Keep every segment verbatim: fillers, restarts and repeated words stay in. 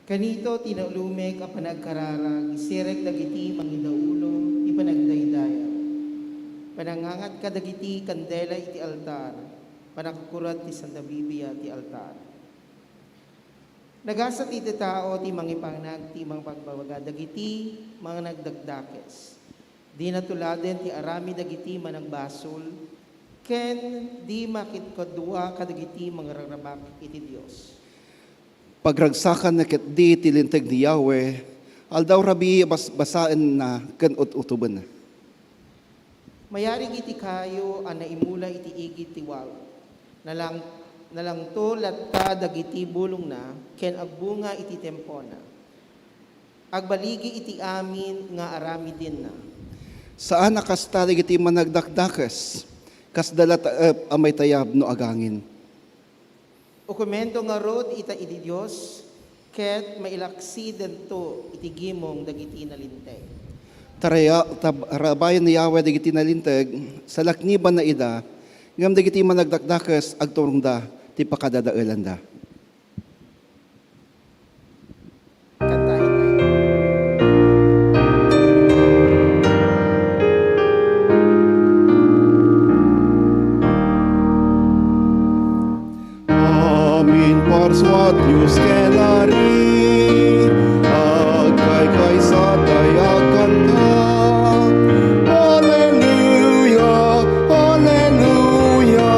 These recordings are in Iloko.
Kanito ti naulomek a panagkararag, isirek dagiti mangidaulo ti panagdaydayaw. Panangangat kadagiti kandela iti altar, panakakurat ti Santa Biblia ti altar. Nagasat iti tao ti mangipanag ti mangpagbabaga dagiti managdakdakes. Dina tuladen ti aramid dagiti managbasol, ken di makitkadua kadagiti mangrarabak iti Dios. Pagragsakanna ketdi ti linteg ni Yahweh, aldaw rabii a basbasaenna ken ut-utobenna. Mayarig iti kayo a naimula iti igid ti wal. Nalang-, nalangto latta dagiti bulongna ken agbunga iti tiempona. Agbaligi iti amin nga aramidenna. Saan a kasta dagiti managdakdakes, kasda la taep a maitayab no agangin. Ukomento ngarud ita iti Dios, ket mailaksidento iti gimong dagiti nalinteg. Taraya-, tab-, rabayen ni Yahweh dagiti nalinteg, salaknibanna ida, ngem dagiti managdakdakes, agturongda ti pakadadaelanda. Kantaen tayo. Amin parsuat Dios ken Ari, agkaykaysa tay agkanta. Aleluya, aleluya.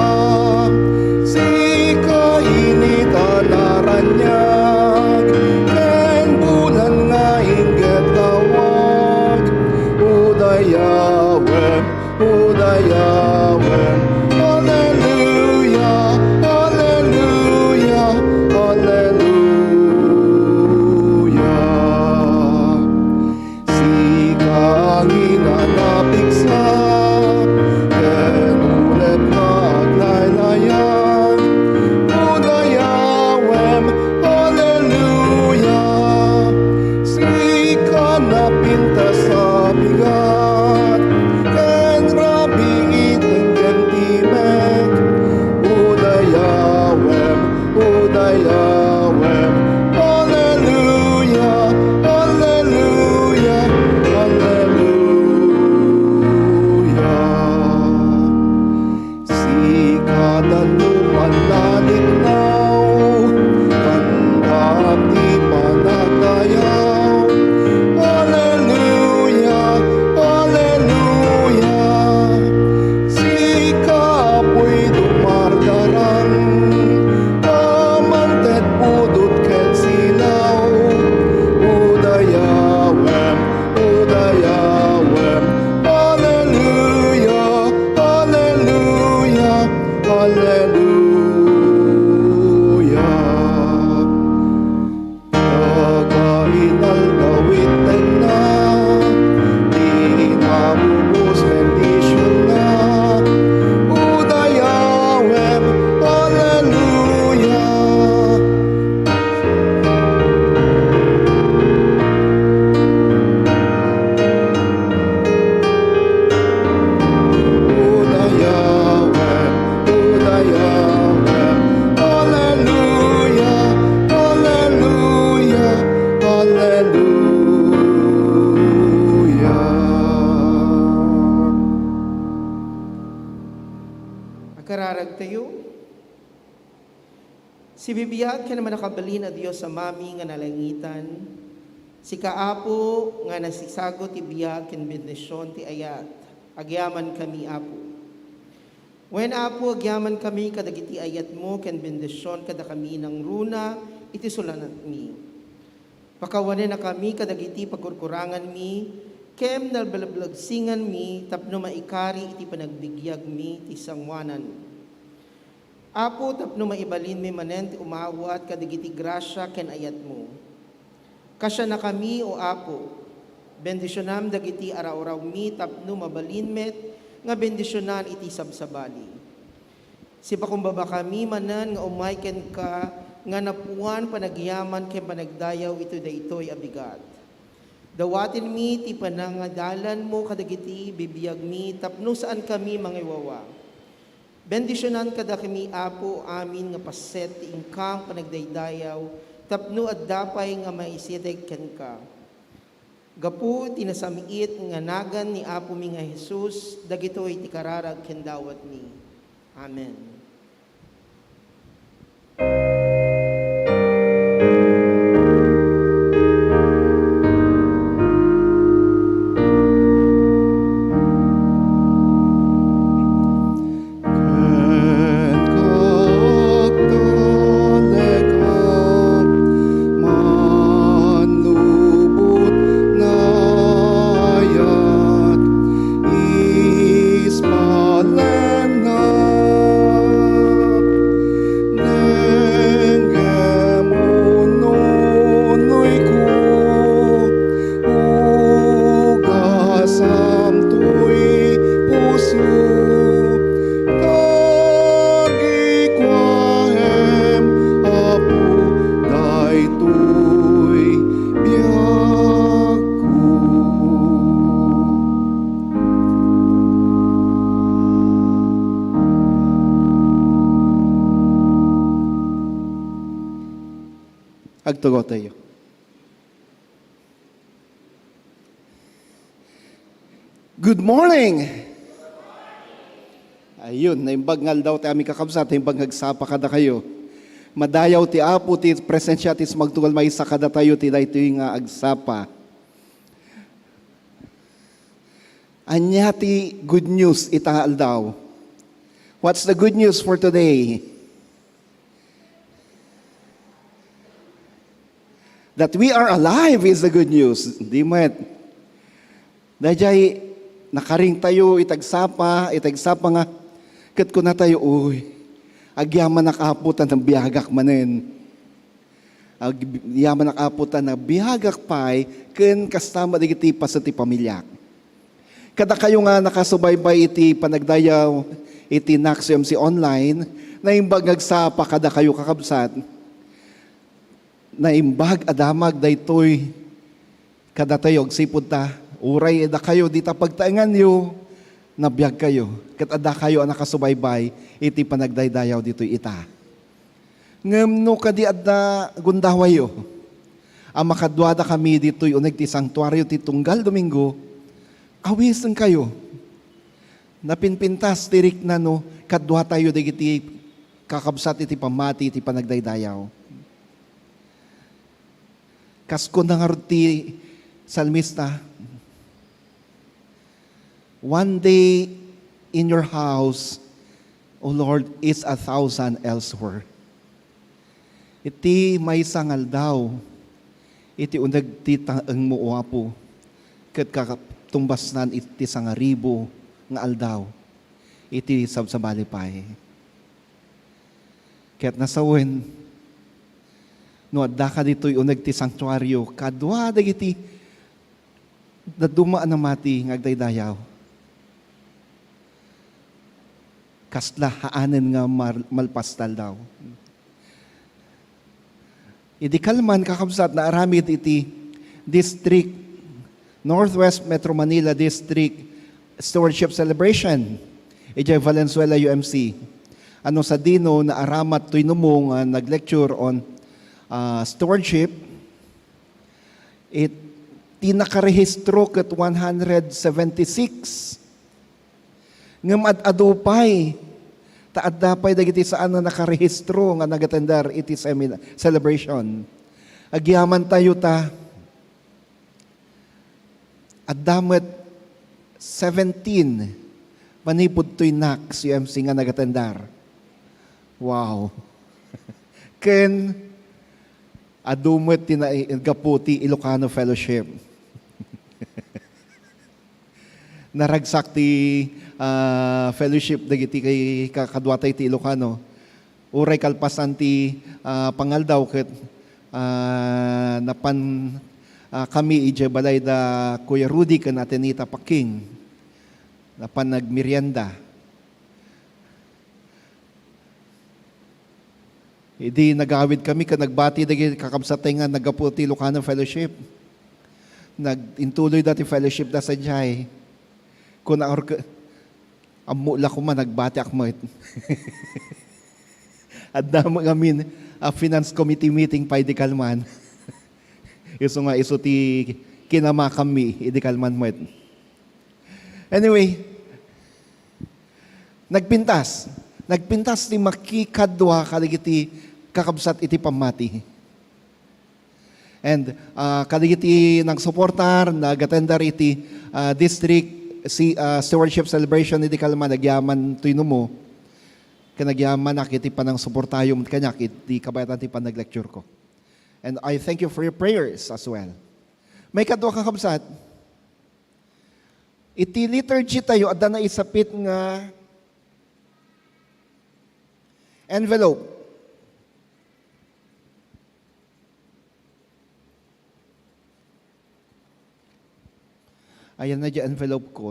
Sika init a naraniag, ken bulan nga inggit tawag. O dayawem, o dayawem. Aleluya, aleluya, aleluya. Sika angin a napigsa, ken ulep nga aglaylaya. O dayawem, aleluya. Sika napintas a bigat, ken rabii iti timek. O dayawem, o dayawem. Aleluya, aleluya, aleluya. Sika danuman naniknaw, kanta ti panagdayaw. Aleluya, aleluya. Sika, Apoy, dumardarang, amangan ti pudot ken silaw. O dayawem, o dayawem. Aleluya, aleluya, aleluya. Nakainaldaw iti tenna, dinamubos bendisionna. O dayawem, aleluya. O dayawem, o dayawem. Aleluya, aleluya, aleluya. Agkararagtayo. Sibibiag ken mannakabalin a Dios Amami nga nalangitan, sika, Apo, nga nasisagut ti biag ken bendision ti ayat. Agyamankami, Apo. Wen, Apo, agyamankami kadagiti ayatmo ken bendision kadakami nangruna iti sulanatmi. Pakawanennakami kadagiti pagkurkuranganmi, ken nalbalablagsinganmi tapno maikari iti panagbigyagmi ti sangoanan. Apo, tapno maibalinmi manen ti umawat kadagiti grasia ken ayatmo. Kasianakami, O Apo, bendisionam dagiti ararawmi tapno mabalin met nga bendisionan iti sabsabali. Sipakumbabakami manen nga umay kenka nga napuan panagyaman ken panagdayaw iti daytoy a bigat. Dawatenmi ti panangadalanmo kadagiti bibiagmi tapno saankami mangiwawa. Bendisionan kadakami, Apo, amin nga paset ti inkang panagdaydayaw tapno adda pay nga maisireg kenka. Gapu ti nasam-it nga nagan ni Apomi nga Jesus, dagitoy ti kararag ken dawatmi. Amen. Ugasam toy puso, ta kua Apo daytoy biagko. Agtugaw tayo. Good morning! Ayun, naimbag nga aldaw ti amin kakabsat, naimbag nga agsapa kadakayo. Madayaw ti Apo, ti presensia ti sumagtugal maysa kadatayo ti daytoy nga agsapa. Ania ti good news ita nga aldaw? What's the good news for today? That we are alive is the good news. Di met. Daydiay, nakaring tayo, ita agsapa, ita agsapa nga, ket kuna tayo, "Uy, agyamanak Apo, ta nabiagak manen." Agyamanak Apo, ta nabiagak pay, ken kasta met dagiti paset ti pamiliak. Kadakayo nga nakasubaybay iti panagdayaw iti Nax U M C Online, naimbag nga agsapa kadakayo, kakabsat. Naimbag a damag daytoy kadatayo agsipud ta, uray dakayo dita pagtaenganyo, nabiagkayo, ket addakayo a nakasubaybay iti panagdaydayaw ditoy ita. Ngem no kadi adda gundawayyo a makaduadakami ditoy uneg ti sanktuario ti tunggal Domingo, awisenkayo. Napinpintas ti rikna no kaduatayo dagiti kakabsat iti pammati iti panagdaydayaw. Kas kuna ngarud ti salmista, "One day in your house, O Lord, is a thousand elsewhere." Iti maysa nga aldaw, iti uneg ti taengmo, O Apo, ket katumbasnan iti sangaribu nga aldaw, iti sabsabali pay. Ket nasawen, no addaka ditoy uneg ti sanktuario, kadua dagiti dadduma a namati nga agdaydayaw. Kasla haanen nga mar-, malpas ta aldaw. Idi kalman, kakabsat, naaramid iti District, Northwest Metro Manila District Stewardship Celebration, idiay Valenzuela, U M C. Ano sadino, naaramat toy numo nga nag-lecture on, ah, stewardship, it, ti nakarehistro ket one hundred seventy-six. Ngem ad-adu pay, ta adda pay dagiti saan nga nakarehistro nga nagatender iti semina-, celebration. Agyamantayo ta, adda met seventeen manipud toy Nax U M C nga nagatender. Wow! Ken adu met ti naigapu ti Ilocano Fellowship. Naragsak ti, ah, fellowship dagiti kay-, ka-, kaduatay ti Ilocano. Uray kalpasan ti, ah, pangaldaw ket, ah, napan, ah, kami idiay balay da Kuya Rudy ken Atenita Paking. Napan nagmerienda. Idi nagawid kami ket nagbati dagiti kakabsatay nga naggapu ti Ilocano Fellowship. Nag-, intuloyda ti fellowshipda sadiay. Kuna, "Ammo la koma, nagbatiak met." Adda ngamin a finance committee meeting pay idi kalman. Isu nga isu ti kinamakammi idi kalman met. Anyway, nagpintas. Nagpintas ti makikadua kadagiti kakabsat iti pammati. And, ah, kadagiti nagsuportar, nag-attendar iti, ah, district si, ah, stewardship celebration idi kalman, nagyaman toy numo. Ken nagyamanak iti panangsuportayo met kaniak iti kabayatan ti panaglecture ko. And I thank you for your prayers as well. Maikadua, kakabsat, iti liturgy tayo, adda naisapit nga envelope. Ayan na di envelope ko.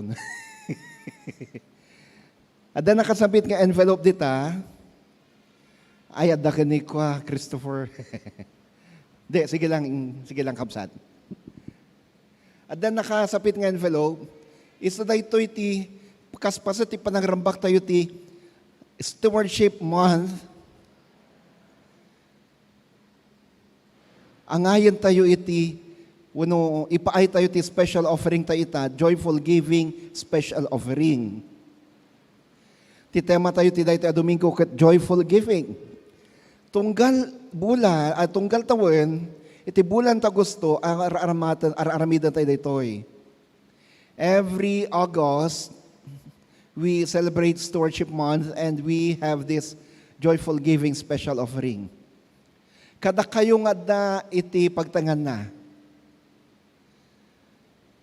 Adda nakasapit nga envelope dita. Ay, adda ken ni Kua Christopher. Di, sige lang, sige lang, kabsat. Adda nakasapit nga envelope. Isu daytoy ti kaspaset ti panangrambak tayo ti Stewardship Month. Angayen tayo iti, wenno ipaay tayo ti special offering tayo ita, joyful giving, special offering. Ti tema tayo ti daytoy a Domingo ket joyful giving. Tunggal bula-, ah, tunggal tawen, iti bulan ta Agosto, ar-, ar-, ar-, ar-, aramiden tayo daytoy. Every August, we celebrate Stewardship Month and we have this joyful giving special offering. Kadakayo nga adda iti pagtanganna.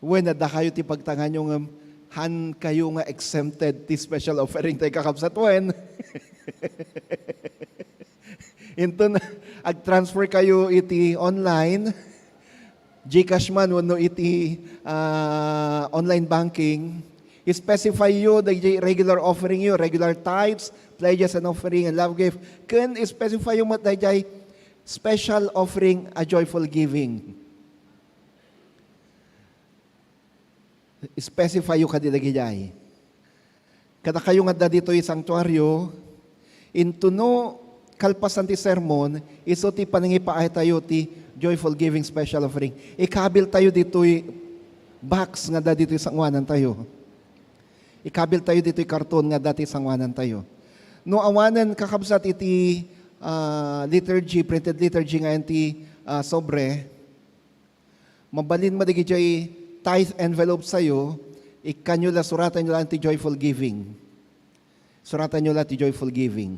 Wen, adda kayo ti pagtanganyo ngem han kayo nga exempted ti special offering tayo, kakabsat, wen. Inton ag-transfer kayo iti online, GCash man wenno iti, ah, online banking, specify yo dayjay regular offering yo, regular tithes, pledges and offering, and love gift. Ken specify yo met dayjay special offering a joyful giving. Specify yo kadi dagijay. Kadakayo nga adda ditoy sanctuaryo, inton kalpasan ti sermon, isu ti panangipaay tayo ti joyful giving special offering. Ikabil tayo ditoy box nga adda ditoy sanguanan tayo. Ikabil tayo ditoy karton nga adda ti sanguanan tayo. No awanen kakabsat iti, ah, liturgy, printed liturgy nga iti, ah, sobre, mabalin mo dagiti tithe envelope tayo, ikkanyo la, suratanyo la ti joyful giving. Suratanyo la ti joyful giving.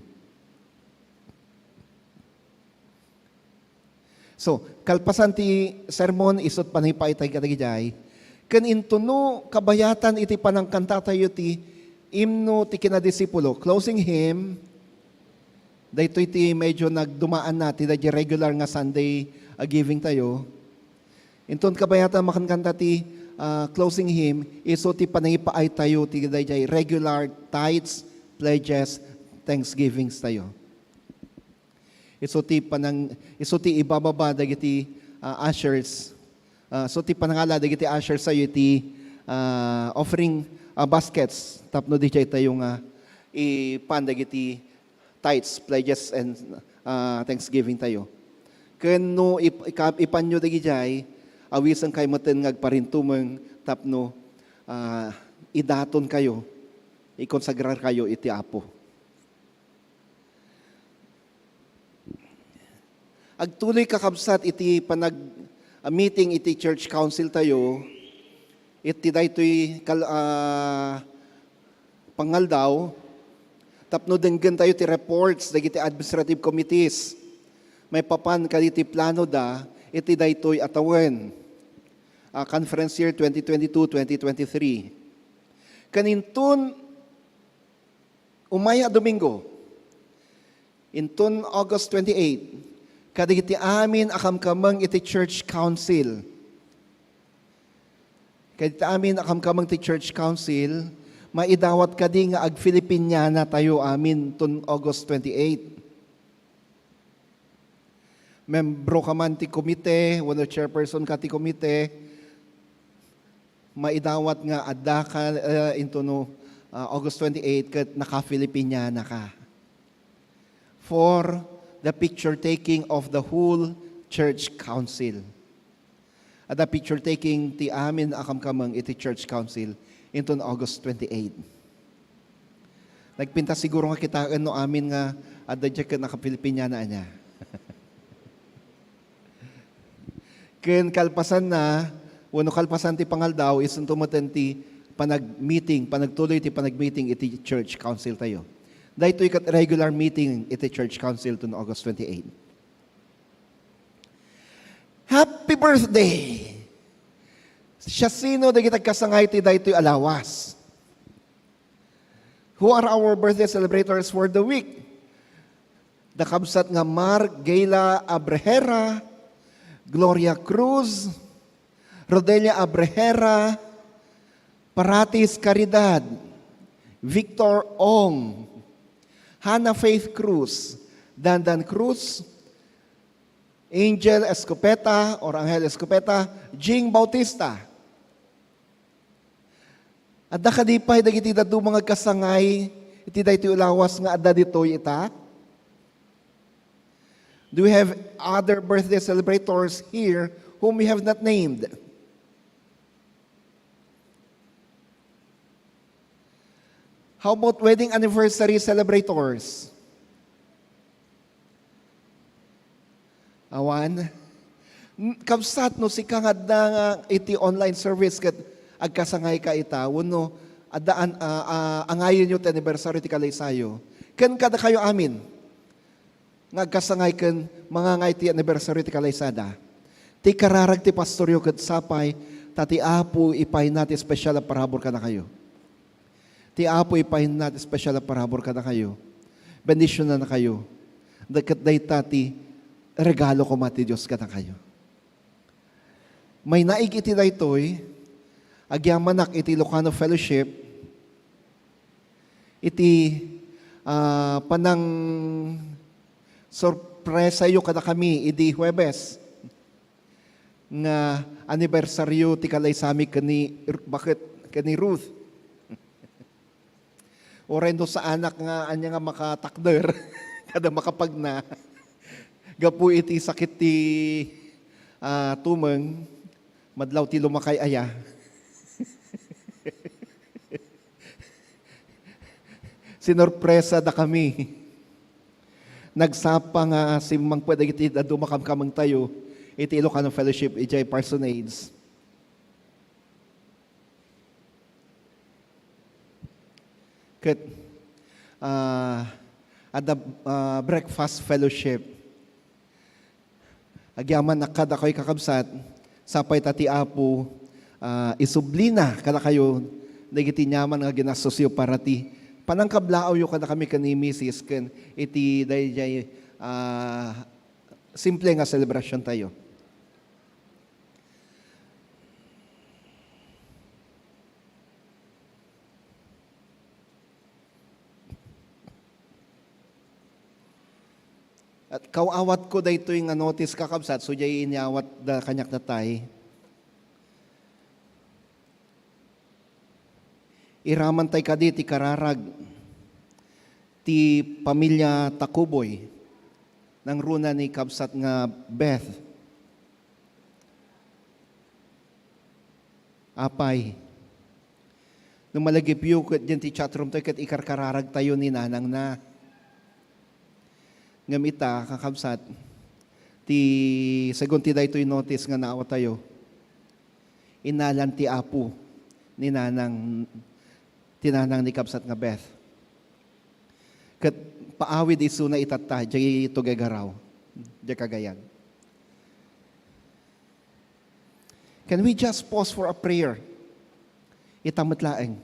So, kalpasan ti sermon, isut' panangipaay tayo kadagijay. Ken inton no kabayatan iti panangkanta tayo ti imno ti kinadisipulo, closing hymn, daytoy ti medyo nagdumaanna ti daydi regular nga Sunday a giving tayo. Inton kabayatan makankanta ti, ah, closing hymn, isu ti panangipaay tayo ti dayjay regular tithes, pledges, thanksgivings tayo. Isu ti panang-, isu ti ibababa dagiti, ah, ushers. Ah, isu ti panangala dagiti ushers tayo iti, ah, offering, ah, baskets tapno dijay tayo nga ipan dagiti tithes, pledges, and, ah, thanksgiving tayo. Ken no ip-, ika-, ipanyo dagijay, awisen kayo metten nga agparintumeng tapno, ah, idaton kayo, ikonsagrar kayo iti Apo. Agtuloy, kakabsat, iti panag-, ah, meeting iti church council tayo, iti daytoy kal-, ah, pangaldaw, tapno denggen tayo ti reports dagiti administrative committees maipapan kaditi plano da iti daytoy a tawen, ah, conference year twenty twenty-two, twenty twenty-three. Ken inton umay a Domingo, inton August twenty-eight, kadagiti amin a kamkameng iti church council. Kadagiti amin a kamkameng ti church council, maidawat kadi nga agfilipiniana tayo amin ton August twenty-eight. Membro ka man ti komite, wenno chairperson ka ti komite, maidawat nga adda ka, eh, inton, ah, August twenty-eight ket nakafilipiniana ka. for the picture taking of the whole church council. Adda picture taking ti amin a kamkameng iti church council inton August twenty-eight. Nagpintas siguro nga kitaen no amin nga adda diay ket nakapilipiniana ania. Ken kalpasanna, wenno kalpasan ti pangaldaw, isunto met ti panag-meeting, panagtuloy ti panag-meeting iti church council tayo. Daytoy ket regular meeting iti church council ton August twenty-eight. Happy birthday! Siasino dagiti agkasangay ti daytoy a lawas? Who are our birthday celebrators for the week? Da kabsat nga Mark Gayla Abrejera, Gloria Cruz, Rodelia Abrejera, Paratis Caridad, Victor Ong, Hannah Faith Cruz, Dandan Cruz, Angel Escopeta or Angel Escopeta, Jing Bautista. Adda kadi pay dagiti dadduma nga agkasangay iti daytoy a lawas nga adda ditoy ita? Do we have other birthday celebrators here whom we have not named? How about wedding anniversary celebrators? Awan. N-, kabsat, no sika nga adda nga iti online service ket agkasangay ka ita, wenno adda an-, a, a, angayenyo ti anniversary ti kalaysayo. Ken kadakayo amin nga agkasangay ken mangangay ti anniversary ti kalaysada, ti kararag ti pastoryo ket sapay ta ti Apo ipayna ti espesyal a parabur kadakayo. Ti Apo ipayna ti espesyal a parabur kadakayo. Bendisionannakayo. Da-, ket dayta ti regalo koma ti Dios kadakayo. Mainaig iti daytoy, agyamanak iti Ilocano Fellowship, iti, ah, panangsorpresayo kadakami idi Huwebes nga anibersaryo ti kalaysami ken ni R-, baket ken ni Ruth. Uray no saanak nga ania nga makatakder, kada makapagna. Gapu iti sakit ti, ah, tumeng, madlaw ti lumakay aya. Sinorpresa dakami. Nagsapa nga simmangpet dagiti dadduma a kamkamengtayo iti Ilocano Fellowship idiay parsonage. Ket, ah, adda, ah, breakfast fellowship. Agyamanak kadakayo, kakabsat, sapay ta ti Apo, ah, isublina kadakayo dagiti aniaman nga ginastosyo para ti panangkablaawyo kadakami ken ni Misis ken iti daydiay, ah, simple nga selebrasiontayo. At kaw-awatko daytoy nga notice, kakabsat, so diay inyawatda kaniak natay. Iramantay kadi ti kararag ti pamilia Takuboy, nangruna ni kabsat nga Beth. Apay, no malagipyo ket diay ti chatroomtayo ket ikarkararagtayo ni nanangna. Ngem ita, kakabsat, ti, segun ti daytoy notice nga naawatayo, innalan ti Apo ni nanang, ti nanang ni kabsat nga Beth. Ket paawid isuna itatta, diay Tuguegarao, diay Cagayan. Can we just pause for a prayer? Ita met laeng.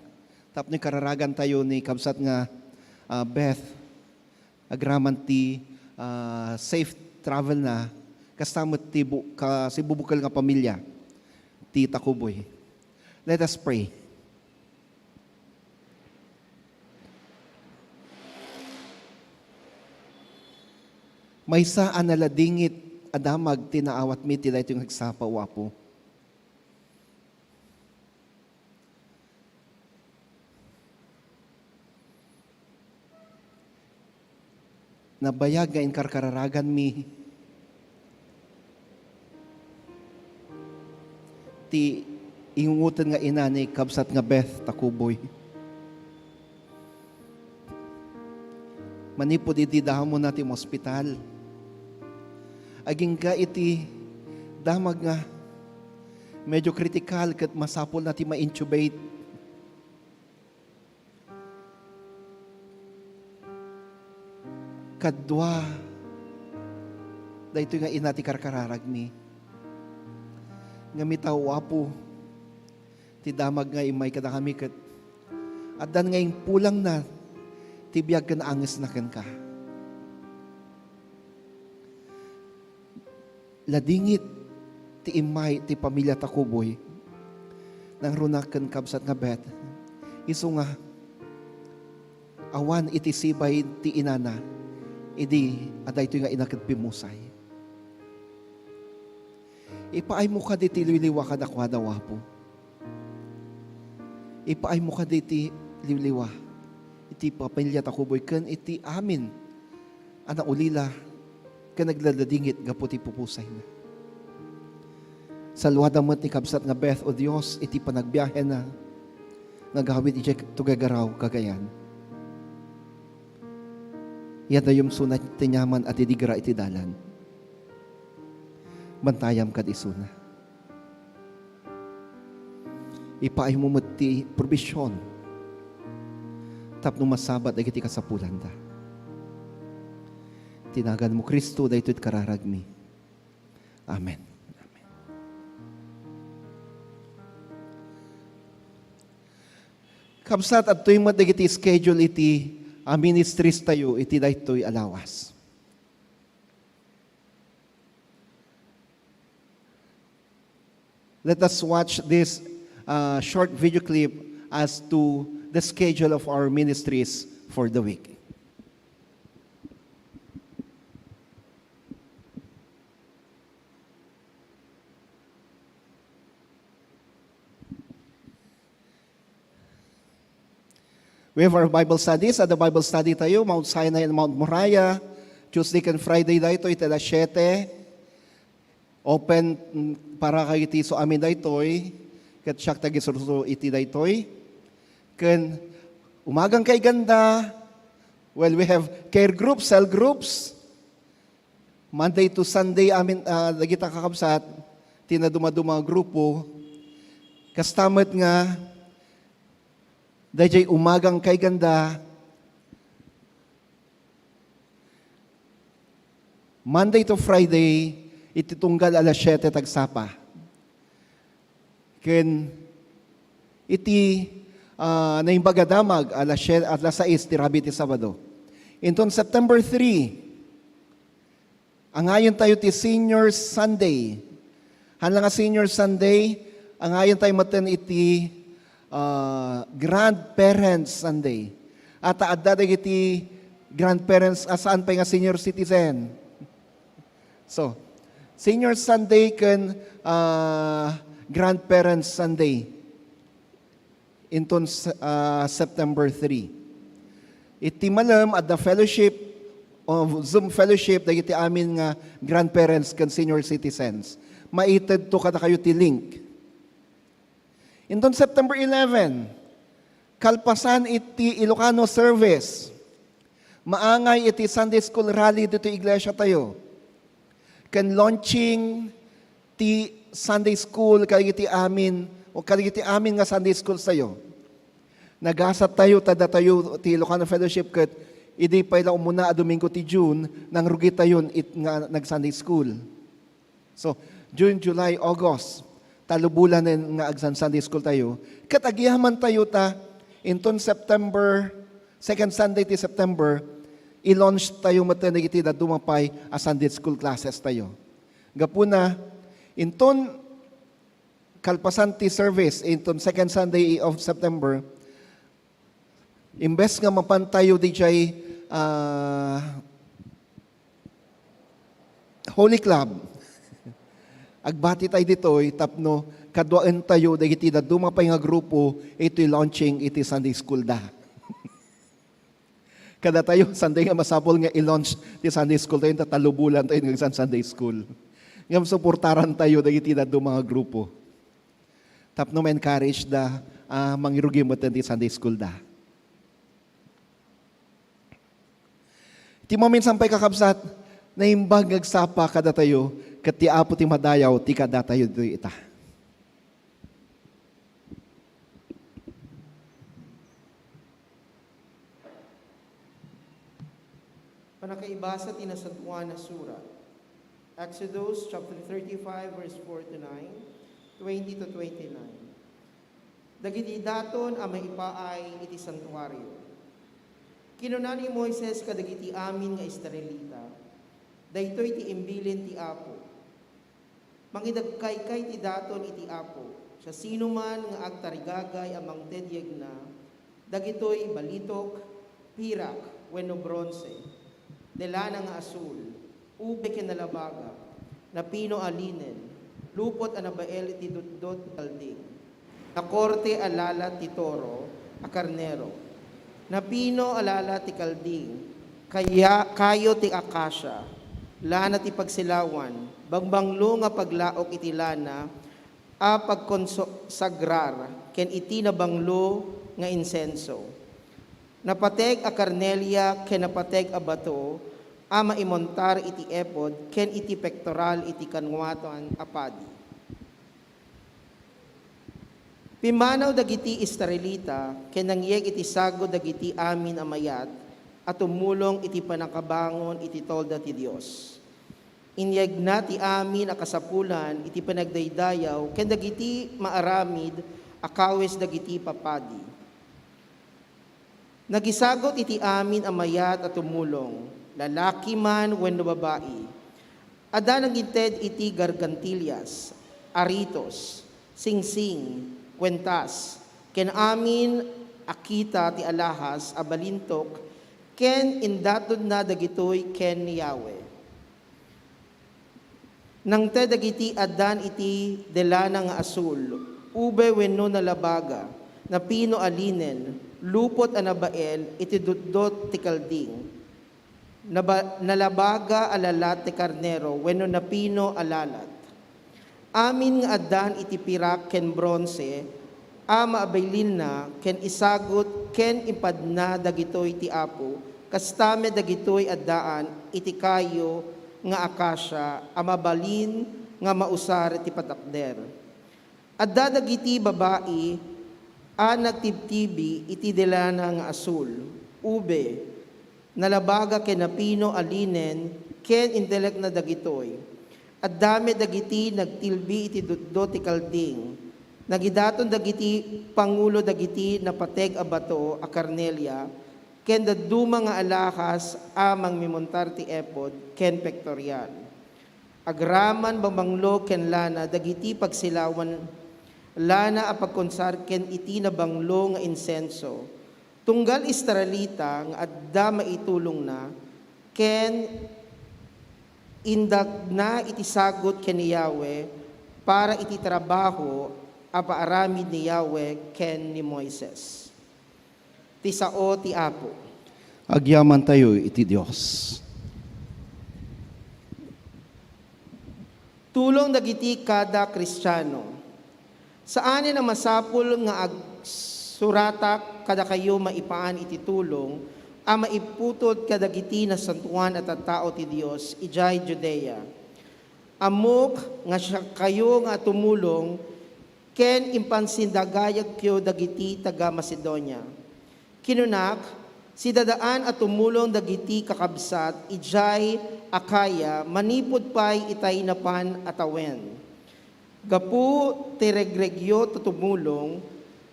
Tapno ikararagantayo ni kabsat nga, ah, Beth, agraman ti, ah, safe travel na, kasta met ti bu-, ka-, sibubukel nga pamilia ti Takuboy. Let us pray. Maysa a naladingit a damag ti naawatmi ti daytoy nga agsapa, O Apo. nabayag nga inkarkararaganmi ti ingungoten nga ina ni kabsat nga Beth Takuboy. Manipud idi damona ti ospital, agingga iti damag nga medyo kritikal ket masapulna ti ma-intubate. Kadua, daytoy nga ina ti karkararagmi. Ngem ita, O Apo, ti damag nga immay kadakami ket addan nga impulangna ti biag ken angesna kenka. Ladingit ti immay ti pamilia Takuboy, nangruna ken kabsat nga Beth, isu nga awan iti sibay ti inana idi adaytoy nga ina ket pimmusay. Ipaaymo kadi ti liwliwa kadakuada, O Apo. Ipaaymo kadi ti liwliwa iti pamilia Takuboy ken iti amin a naulila ken nagladladingit gapu ti pupusayna. Saluada met ni kabsat nga Beth, O Dios, iti panagbiahena nga agawid idiay tugagaraw Cagayan. Yadayom suna ti aniaman a didigra iti dalan. Bantayam kad isuna. Ipaaymo met ti provision tapno masabat dagiti kasapulanda. Ti naganmo, Cristo, daytoy ti kararagmi. Amen. Amen. Kabsat, adtoy met dagiti schedule iti, ah, ministries tayo iti daytoy a lawas. Let us watch this, uh, short video clip as to the schedule of our ministries for the week. We have our Bible studies. Adda Bible study tayo, Mount Sinai and Mount Moriah. Tuesday ken Friday daytoy, iti alas siete. Open, mm, para kadagiti isu amin daytoy. Ket siak ti agisursuroto iti daytoy. Ken umagang kaiganda, well, we have care groups, cell groups. Monday to Sunday, amin, ah, dagita kakabsat, ti nadumaduma a grupo. Kasta met nga, daydiay umagang kaiganda, Monday to Friday, iti tunggal alas siete ti agsapa. Ken iti, ah, Naimbag a Damag, alas sie-, alas sais ti rabii ti Sabado. Inton September three, angayen tayo ti Senior Sunday. Haan la nga Senior Sunday, angayen tayo metten iti, ah, Grandparents Sunday. Ata adda dagiti grandparents a saan pay nga senior citizen. So, Senior Sunday ken, ah, Grandparents Sunday inton, ah, September three. Iti malem, adda fellowship, o Zoom fellowship, dagiti amin nga grandparents ken senior citizens. Maitedto kadakayo ti link. Inton September eleven, kalpasan iti Ilocano service, maangay iti Sunday School Rally ditoy iglesia tayo. Ken launching ti Sunday School kadagiti amin, o kadagiti amin nga Sunday School tayo. Nagasat tayo, ta datayo ti Ilocano Fellowship ket idi pay la umuna a Domingo ti June, nangrugi tayon it-, nga nag-Sunday School. So, June, July, August, tallo bulanen nga agsan-Sunday school tayo. Ket agyaman tayo ta, inton September, second Sunday ti September, i-launch tayo met dagiti dadduma pay a Sunday school classes tayo. Gapuna, inton kalpasan ti service, inton second Sunday of September, imbes nga mapan tayo didiay, ah, Holy Club, agbati tayo ditoy tapno kaduaen tayo dagiti dadduma pay nga grupo iti launching iti Sunday School da. Kadatayo, saan nga masapul nga i-launch ti Sunday school tayo, ta tallo bulan tayo nga agsan Sunday school. Ngem suportaran tayo dagiti dadduma nga grupo. Tapno ma-encourage da, ah, mangirugi met ti Sunday school da. Ti maminsan pay, kakabsat, naimbag nga agsapa kadatayo, ket ti Apo ti madayaw ti kaadatayo ditoy ita. Pannakaibasa ti Nasantoan a Surat. Exodus chapter thirty-five, verse four to nine, twenty to twenty-nine. Dagiti daton a maipaay iti santuario. Kinuna ni Moises kadagiti amin nga Israelita, "Daytoy ti imbilin ti Apo. Mangidagkaykay ti daton iti Apo. Siasinoman nga agtarigagay a mangted yegna, dagitoy balitok, pirak, wenno bronse, de lana nga asul, ube ken nalabaga, napino a linen, lupot a nabael iti dutdot ti kalding, nakorte a lalat ti toro a karnero, napino a lalat ti kalding, kaya-, kayo ti akasia, lana ti pagsilawan, bangbanglo nga paglaok iti lana a pagkonsagrar, ken iti nabanglo nga insenso, napateg a karnelia ken napateg a bato a maimontar iti epod ken iti pektoral iti kanuatan a padi." Pimmanaw dagiti Israelita ken nangyeg iti sagud dagiti amin a mayat a tumulong iti pannakabangon iti tolda ti Dios. Inyegna ti amin a kasapulan iti panagdaydayaw ken dagiti maaramid a kawes dagiti papadi. Nagisagut iti amin a mayat a tumulong, lalaki man wenno babai. Adda nangited iti gargantilias, aritos, singsing, kuentas, ken amin a kita ti alahas a balintok, ken indatodna dagitoy ken ni Yahweh. Nangted dagiti addan iti de lana nga asul, ube wenno nalabaga, napino a linen, lupot a nabael iti dutdot ti kalding, naba-, nalabaga a lalat ti karnero wenno napino a lalat. Amin nga addan iti pirak ken bronse a mabilinna ken isagut ken impadna dagitoy ti Apo, kasta met dagitoy addaan iti kayo nga akasia a mabalin nga mausar ti patakder. Adda dagiti babai a nagtibtibi iti de lana nga asul, ube, nalabaga ken napino a linen, ken intelekna dagitoy. Adda met dagiti nagtilbi iti dutdot ti kalding. Nagidaton dagiti pangulo dagiti napateg a bato a karnelia, ken dadduma nga alahas a mangmimontar ti epod ken pektorial. Agraman bangbanglo ken lana dagiti pagsilawan, lana a pagkonsar ken iti nabanglo nga insenso. Tunggal Israelita nga adda maitulongna, ken indagna iti sagut ken ni Yahweh para iti trabaho a paaramid ni Yahweh ken ni Moises. Ti sao ti Apo. Agyamantayo iti Dios. Tulong dagiti kada Kristiano. Saanen a masapul nga agsuratak kadakayo maipapan iti tulong a maiputod kadagiti nasantoan a tattao ti Dios idiay Judea. Ammok nga siakayo nga tumulong ken impansindagayagyo dagiti taga-Macedonia. Kinunak, sidadaan a tumulong dagiti kakabsat idiay Acaya manipud pay itay napan a tawen. Gapu ti regregyo ti tumulong,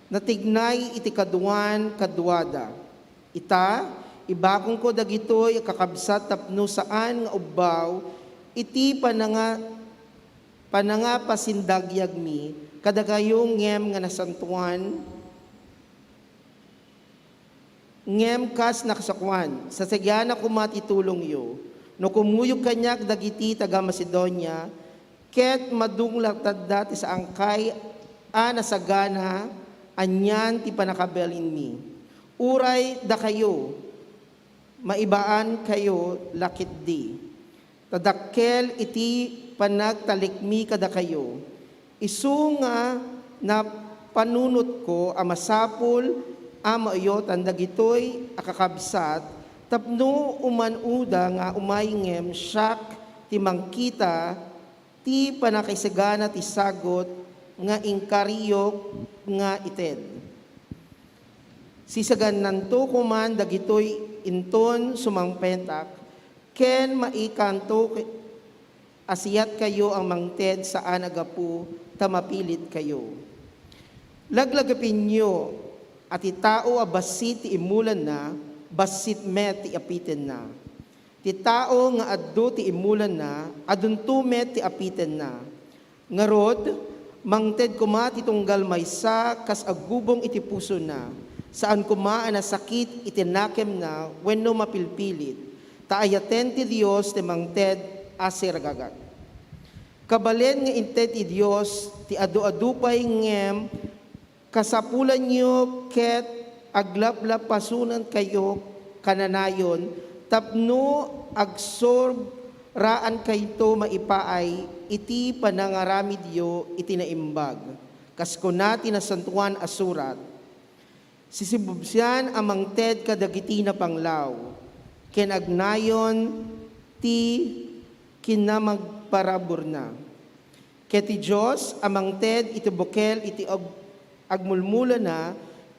natignay iti kaduan kaduada. Ita, ibakonko dagitoy a kakabsat tapno saan nga ubbaw iti pananga-, panangapasindagyagmi kadakayo ngem nga nasantoan, ngem kas nakasakuan, sasagana koma ti tulongyo. No kumuyog kaniak dagiti taga-Macedonia, ket madunglatanda ti saankay a nasagana, anian ti pannakabalinmi. Uray dakayo, maibaankayo la ketdi. Ta dakkel iti panagtalekmi kadakayo. Isu nga napanunotko a masapul a maoyotan dagitoy a kakabsat tapno uman-oda nga umay ngem siak ti mangkita ti panakaisagana ti sagut nga inkariyok nga ited. Sisagannanto koman dagitoy inton sumangpetak, ken maikanto a siatkayo a mangted saan a gapu ta mapilitkayo. Laglagapenyo a ti tao a bassit ti imulanna, bassit met ti apitenna. Ti tao nga adu ti imulanna, adunto met ti apitenna. Ngarud, mangted koma ti tunggal maysa kas aggubong iti pusona, saan koma a nasakit iti nakemna wenno mapilpilit, ta ayaten ti Dios ti mangted a siragagak. Kabalin nga inted ti Dios ti adu-adu pay ngem kasapulanyo ket aglaplapasonankayo kananayon tapno agsurraankayo maipaay iti panangaramidyo iti naimbag. Kas kuna ti Nasantoan a Surat, "Sisibubsian a mangted kadagiti napanglaw, ken agnayon ti kinamagparaburna." Ket ti Dios a mangted iti bukel iti ag-, agmulmulana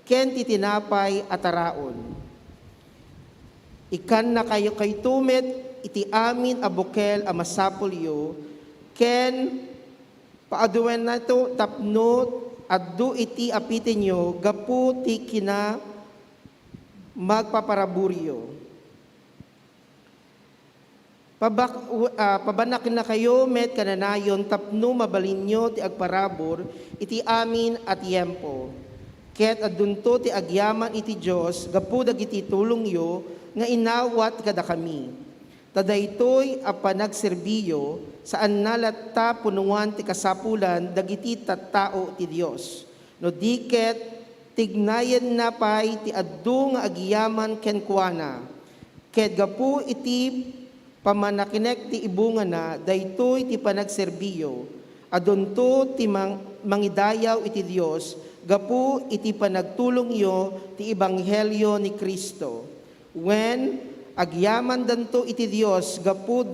ken ti tinapay a taraon. Ikannakayokayto met iti amin a bukel a masapulyo, ken paaduennato tapno addo iti apitenyo gapu ti kina magpaparaburyo. Pabak-, u-, ah, pabanakennakayo met kananayon tapno mabalinyo ti agparabur iti amin a tiempo. Ket adunto ti agyaman iti Dios gapu dagiti tulongyo nga inawat kadakami. Ta daytoy a panagserbiyo, saanna latta punuan ti kasapulan dagiti tattao ti Dios. No di ket, tignayenna pay ti adu nga agyaman kenkuana. Ket gapu iti pamanakinek ti ibungana, daytoy ti panagserbiyo. Adunto ti mang-, mangidayaw iti Dios gapu iti panagtulongyo ti ebanghelio ni Cristo. Wen, agyamandanto iti Dios gapu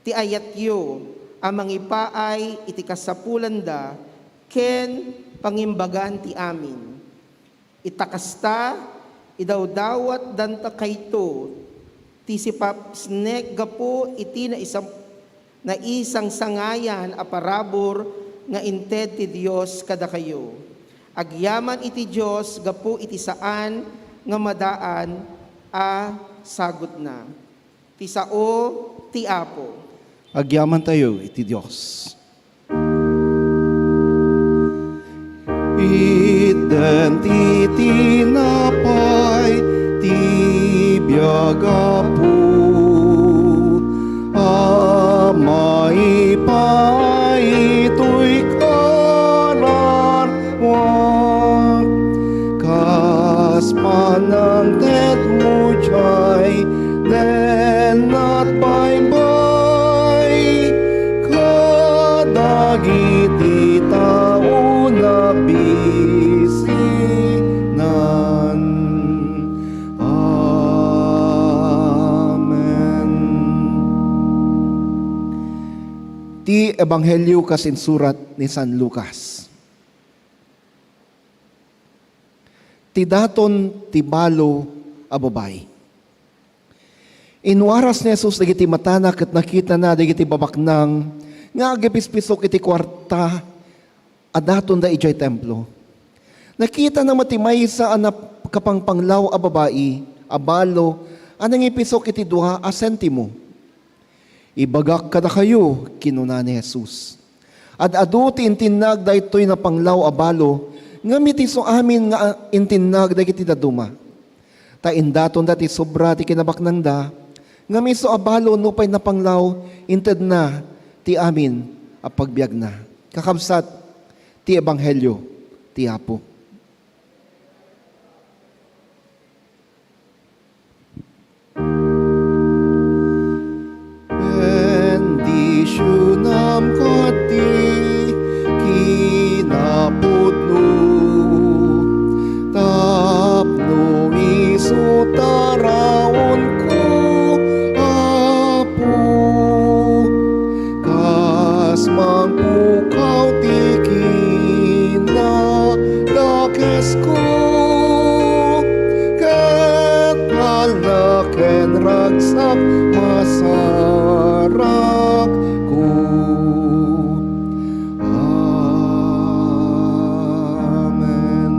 ti ayatyo a mangipaay iti kasapulanda ken pangimbagan ti amin. Ita kasta, idawdawatdantokayto ti sipapsnek gapu iti naisam-, naisangsangayan a parabur nga inted ti Dios kadakayo. Agyaman iti Dios gapu iti saan nga madaan a sagutna. Ti sao ti Apo. Agyamantayo iti Dios. Itden ti tinapay ti biag, Apo, a maipaay itoy kararua, kas panangtedmo diay dennat baybay kadagiti tao nabisinan. Amen. Ti Ebanghelio kas insurat ni San Lucas. Ti daton ti balo a babai. Inwaras ni Jesus dagiti matana ket nakitana dagiti babaknang nga agipispisok iti kuarta a datonda idiay templo. Nakitana met ti maysa a nap-, kapangpanglaw a babai a balo a nangipisok iti dua a sentimo. "Ibagak kadakayo," kinuna ni Jesus, "ad-adu ti intinnag daytoy napanglaw a balo, ngem iti isu amin nga intinnag dagiti dadduma. Ta indatonda ti sobra ti kinabaknangda, ngem isu a balo nupay napanglaw, intedna ti amin a pagbiagna." Kakabsat, ti ebanghelio ti Apo. Sutaraonko, Apo, kas mangpukaw ti kinadakesko, ket palna ken ragsak masarakko. Amen.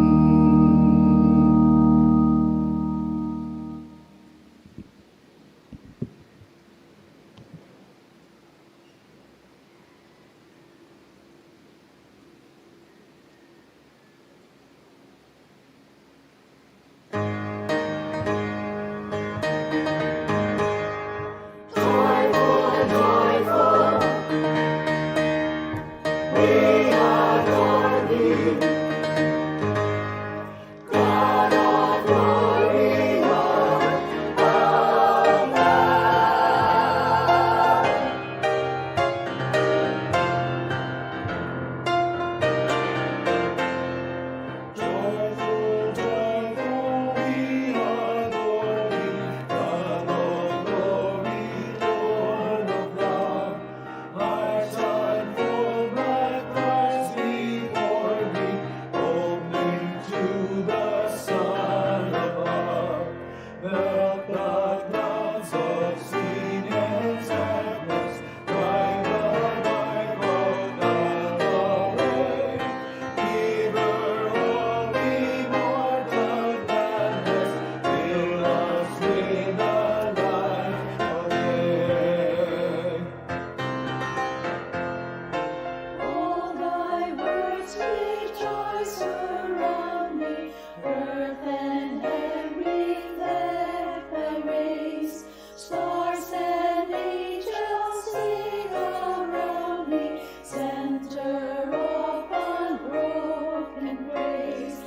All thy works rejoice around me, earth and heaven reflect thy rays. Stars and angels sing around me, center of unbroken praise.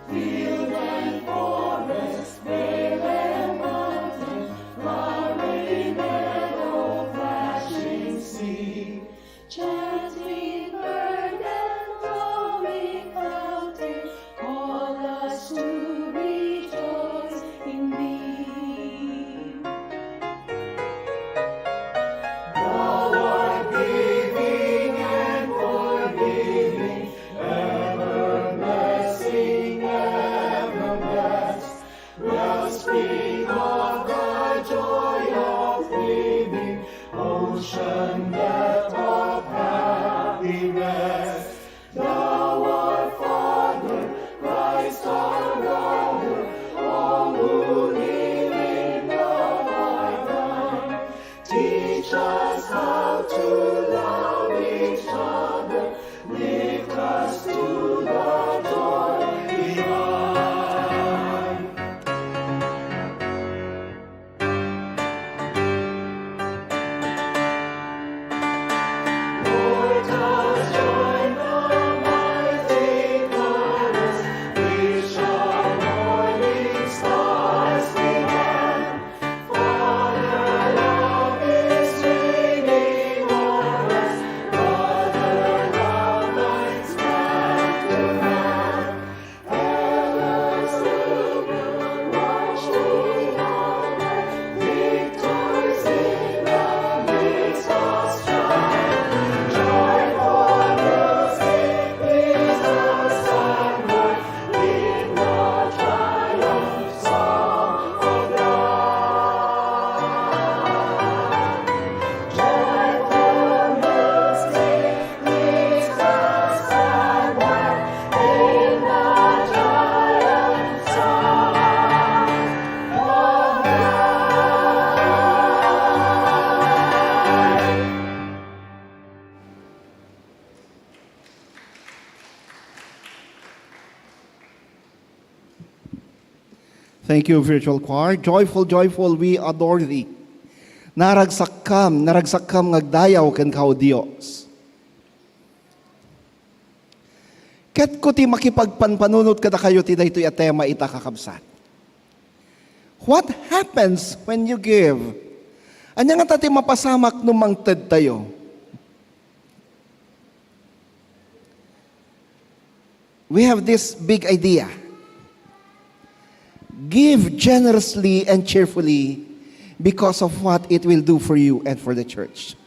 Field and forest, vale and mountain, flowery meadow, flashing sea, chanting bird and flowing fountain, call us to rejoice in thee. Thou art giving and forgiving, ever blessing, ever blessed. We'll speak of the joy of living, ocean depth of happiness. Thou our Father, Christ our brother, all who live in love are thine. Teach us how to love each other, lift us to the joy divine. Thank you, virtual choir. Joyful, joyful, we adore thee. Naragsakkam, naragsakkam nga agdayaw kenka, O Dios. Ket ko ti makipagpanpanunot kadakayo ti daytoy a tema ita, kakabsat. What happens when you give? Ania ngata ti mapasamak no mangtedtayo? We have this big idea. Give generously and cheerfully because of what it will do for you and for the church.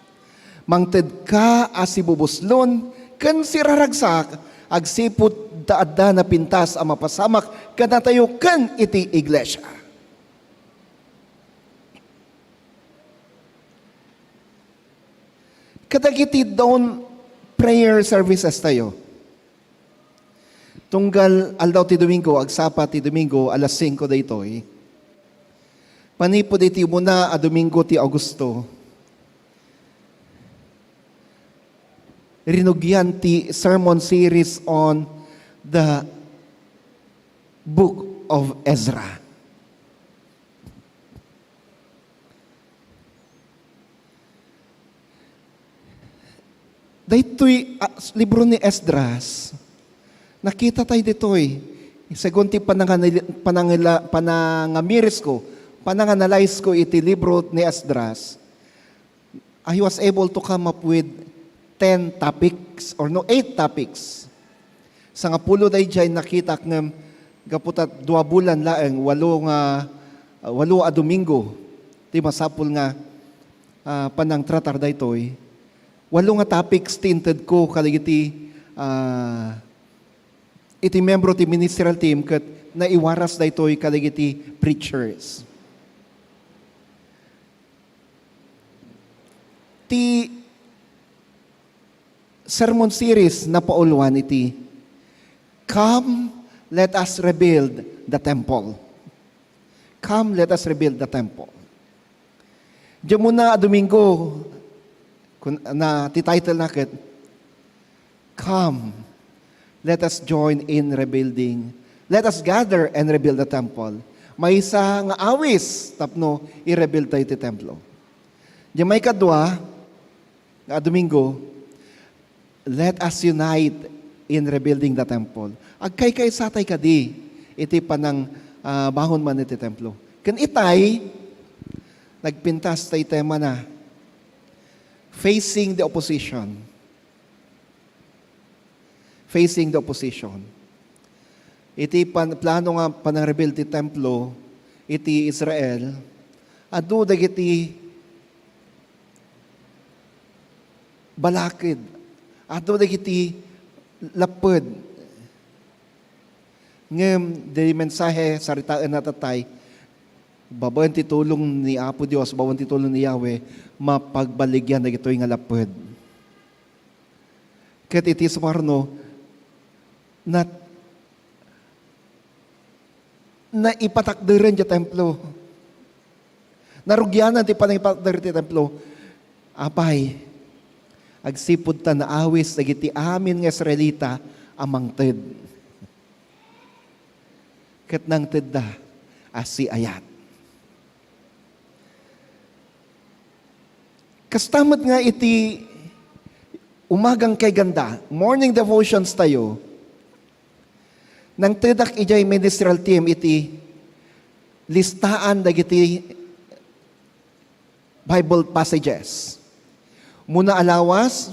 Mangted ka a sibubuslon ken siraragsak agsipud ta adda napintas a mapasamak kadatayo ken iti iglesia. Kadagiti dawn prayer services tayo. Tunggal aldaw ti Domingo, agsapa ti Domingo, alas singko daytoy. Manipud iti umuna a Domingo ti Agosto, rinugian ti sermon series on the Book of Ezra. Daytoy, ah, libro ni Esdras, nakita tayo ditoy. Segun ti pananganil-, panangila-, panangamiris ko, pananganalyze ko iti libro ni Esdras, I was able to come up with ten topics or no, eight topics. Sangapulo daydiay nakitak ngem gapu ta dua bulan laeng, walo nga, walo a Domingo ti masapul nga, ah, panangtratar daytoy. Walo nga topics ti inted ko kadagiti, ah, iti membro ti ministerial team ket naiwaras daytoy kadagiti preachers. Ti sermon series napauluan iti, "Come, let us rebuild the temple." "Come, let us rebuild the temple." Diay umuna a Domingo, kun-, na, ti title na ket, "Come, let us join in rebuilding. Let us gather and rebuild the temple." Maysa nga awis tapno i-rebuild tayo ti templo. Diay maikadua nga Domingo, "Let us unite in rebuilding the temple." Agkaykaysa tay kadi iti panang, ah, bangon man iti templo. Ken itay, nagpintas tay tema na, facing the opposition. Facing the opposition. Iti pan-, plano nga panang-rebuild ti templo iti Israel, adu dagiti balakid, adu dagiti lapped. Ngem, di mensahe, saritaen na tatay, babaen ti tulong ni Apo Dios, babaen ti tulong ni Yahweh, mapagbaligyan dagitoy nga lapped. Ket iti sumarno, nat-, naipatakderen ti templo. Narugianan ti panangipatakder ti templo. Apay, agsipud ta naawis dagiti amin nga Israelita a mangted. Ket nangtedda a siayat. Kasta met nga iti umagang kay ganda, morning devotions tayo, nangtedak idiay ministerial team iti listaan dagiti Bible passages. Muna a lawas,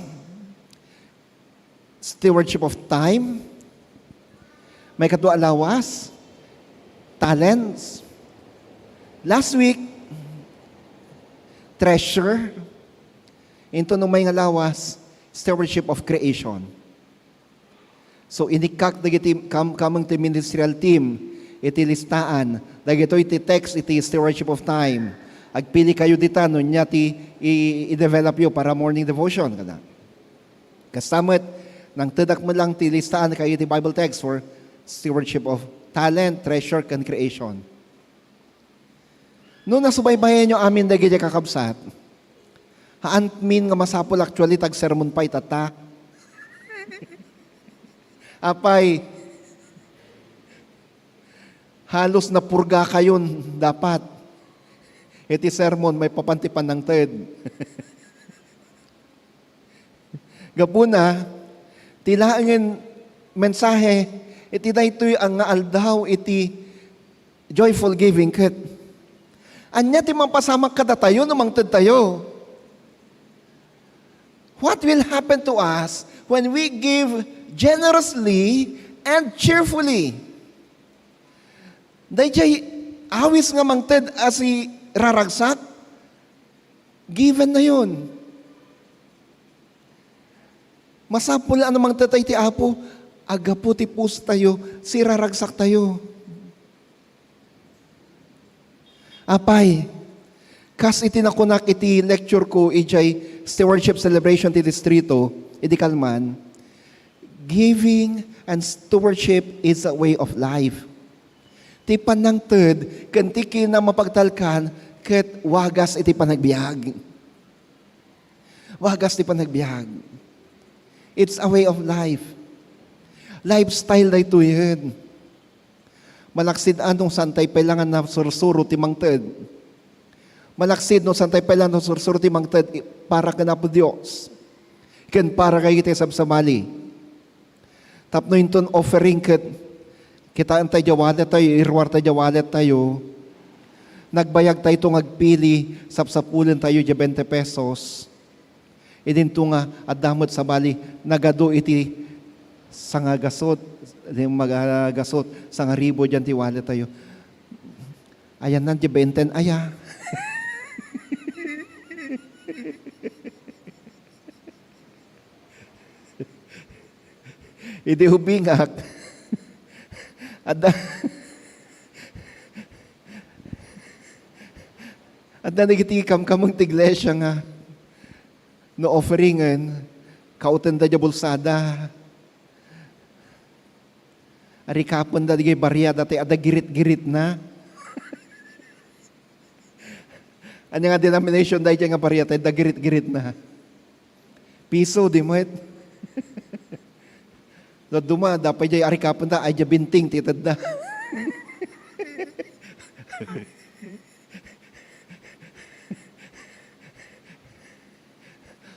stewardship of time. Maikadua a lawas, talents. Last week, treasure. Inton umay nga lawas, stewardship of creation. So, inikkak dagiti kam-, kameng ti ministerial team iti listaan. Dagitoy ti text iti stewardship of time. Agpili kayo dita no ania ti i-, i-develop yo para morning devotion, kada. Kasta met, nangtedak met lang ti listaan kayo iti Bible text for stewardship of talent, treasure, ken creation. No nasubaybayanyo amin dagiti kakabsat, haanmin nga masapul actually tagsermon pay tatta. Apay, halos napurga kayon dapat. Iti sermon, maipapan ti panangted. Gapuna, ti laengen mensahe iti daytoy a nga aldaw iti joyful giving ket ania ti mapasamak kadatayo no mangted tayo? What will happen to us when we give generously and cheerfully? Daydiay Awis nga mangted a siraragsak, given na yun. Masapul a no mangted tayo ti Apo, aggapu ti puso tayo, siraragsak tayo. Apay, kas iti nakunak iti lecture ko idiay stewardship celebration ti distrito, idi kalman, giving and stewardship is a way of life. Ti panangted ken ti kinamapagtalkan ket wagas iti panagbiag. Wagas ti panagbiag. It's a way of life. Lifestyle daytoyen. Malaksid a no saan tayo pay la nga nasursuro ti mangted. Malaksid no saan tayo pay la nasursuro ti mangted i-, para ken Apo Dios. Ken para kadagiti sabsabali. Tapno inton offering ket kitaen tayo diay wallet tayo, iruar tayo diay wallet tayo. Nagbayag tayo to nga agpili, sapsapulen tayo diay twenty pesos. Idinto nga adda met sabali, nagadu iti sangagasut, di magagasut, sangaribu diay ti wallet tayo. Ayan na, diay twenty, aya. Idi ubingak, adda, adda dagiti kamkameng ti iglesia nga no offeringen, kautenda diay bulsada. Arikapenda diay baria daytoy adda girit-giritna. Ania nga denomination daytoy nga baria ti adda girit-giritna? Piso, di met. Dadduma, adda pay diay arikapenda, ay diay binting ti itedda.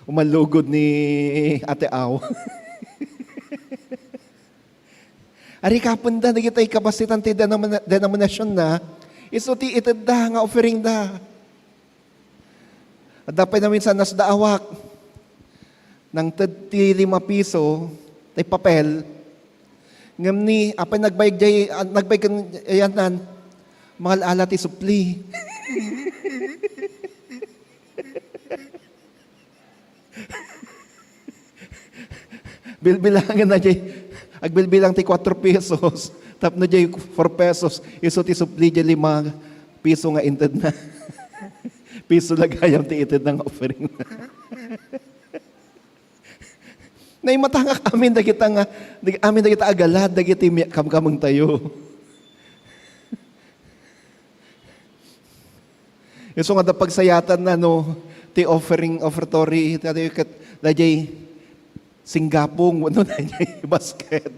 Umallugod ni Ate Aw. Arikapenda dagiti kabassitan ti denomina-, denominationna, isu ti itedda nga offeringda. Adda pay naminsan nasdaawak. Nangted ti lima piso, ti papel. Ngem ni, apay nagbayag diay, ah, nagbayag ken ayannan, mangal-ala ti supli. Bilbilangan na diay, agbilbilang ti kuatro pesos, tapno diay four pesos, isu ti supli diay lima piso nga intedna. Piso la gayam ti itedna nga offering. Naimatangak amin dagita nga, dag-, amin dagita a galad dagiti mi-, kamkamengtayo. Isu nga adda pagsayatanna no ti offering, offertory, iti ket daydiay singgapong wenno daydiay basket.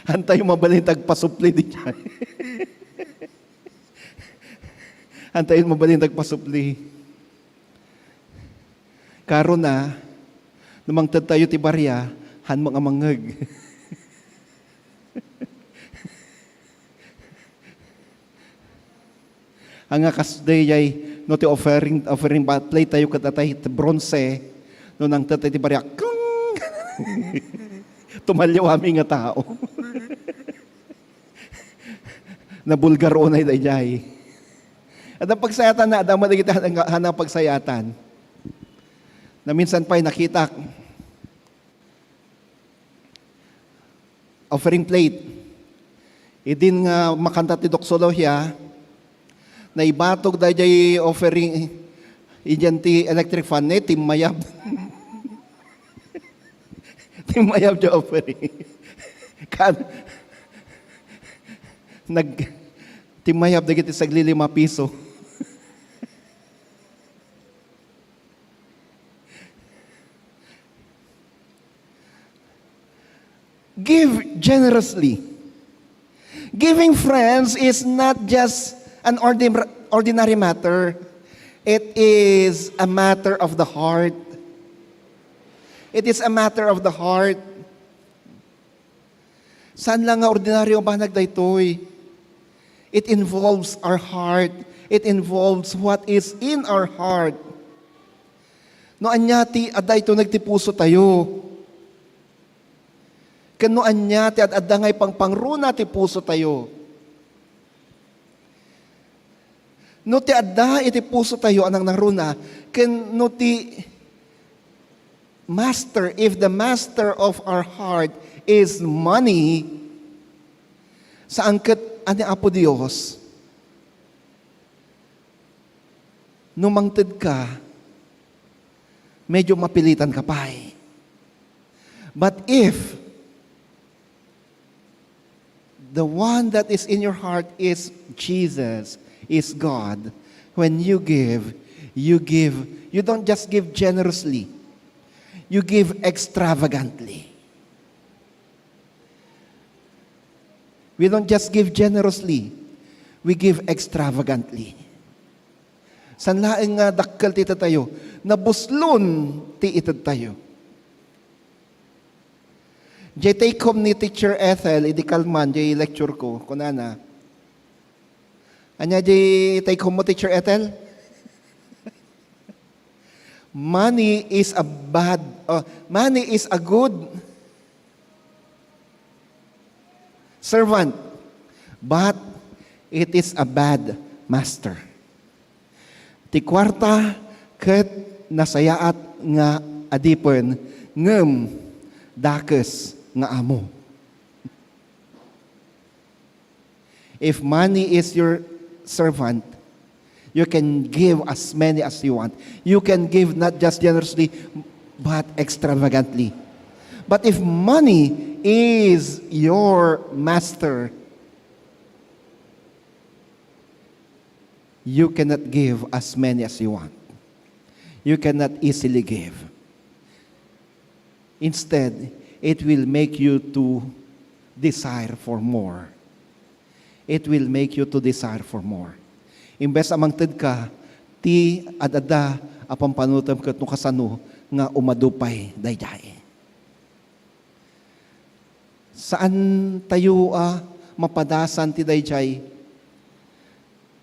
Hantayo mabalin ti agpasupli daydiay. Hantayo mabalin ti agpasupli. Karona, no mangted tayo ti baria, hanmo nga mangngeg. Ania kas daydiay, no ti offering, offering ba-, plate tayo ket atay ti bronze, no nangted tayo ti baria, kang! Tumalliaw amin nga tao. Nabulgar unay daydiay. Adda pagsayatanna, adda met dagiti han-, hanna pagsayatan. Naminsan pay nakitak. Offering plate. Idin nga makanta ti doxologia, naibatog daydiay offering, idiay ti electric fan, ne, timmayab. Timmayab diay offering. Kan, nag-, timmayab dagiti saglilima piso. Give generously. Giving, friends, is not just an ordim-, ordinary matter. It is a matter of the heart. It is a matter of the heart. Saan lang nga ordinaryo a banag daytoy. It involves our heart. It involves what is in our heart. No ania ti adda ito nagti puso tayo. Ken no ania ti ad-adda nga ipangpangruna ti puso tayo. No ti adda iti pusotayo a nangnangruna, ken no ti master, if the master of our heart is money, saan ket a ni Apo Dios, no mangted ka, medyo mapilitan ka pay. But if the one that is in your heart is Jesus, is God, when you give, you give, you don't just give generously, you give extravagantly. We don't just give generously, we give extravagantly. Saan laeng nga dakkel ti itedtayo, nabuslon ti itedtayo. Jay take home ni Teacher Ethel, idi kalman, jay lecture ko, kunana, ania jay take home mo, Teacher Ethel? Money is a bad, uh, money is a good servant, but it is a bad master. Ti kuarta ket nasayaat nga adipen, ngem dakes nga amo. If money is your servant, you can give as many as you want. You can give not just generously, but extravagantly. But if money is your master, you cannot give as many as you want. You cannot easily give. Instead, it will make you to desire for more. It will make you to desire for more. Imbes a mangted ka, ti ad-adda a pampanunotem ket no kasano nga umadu pay daydiay. Saantayo a mapadasan ti daydiay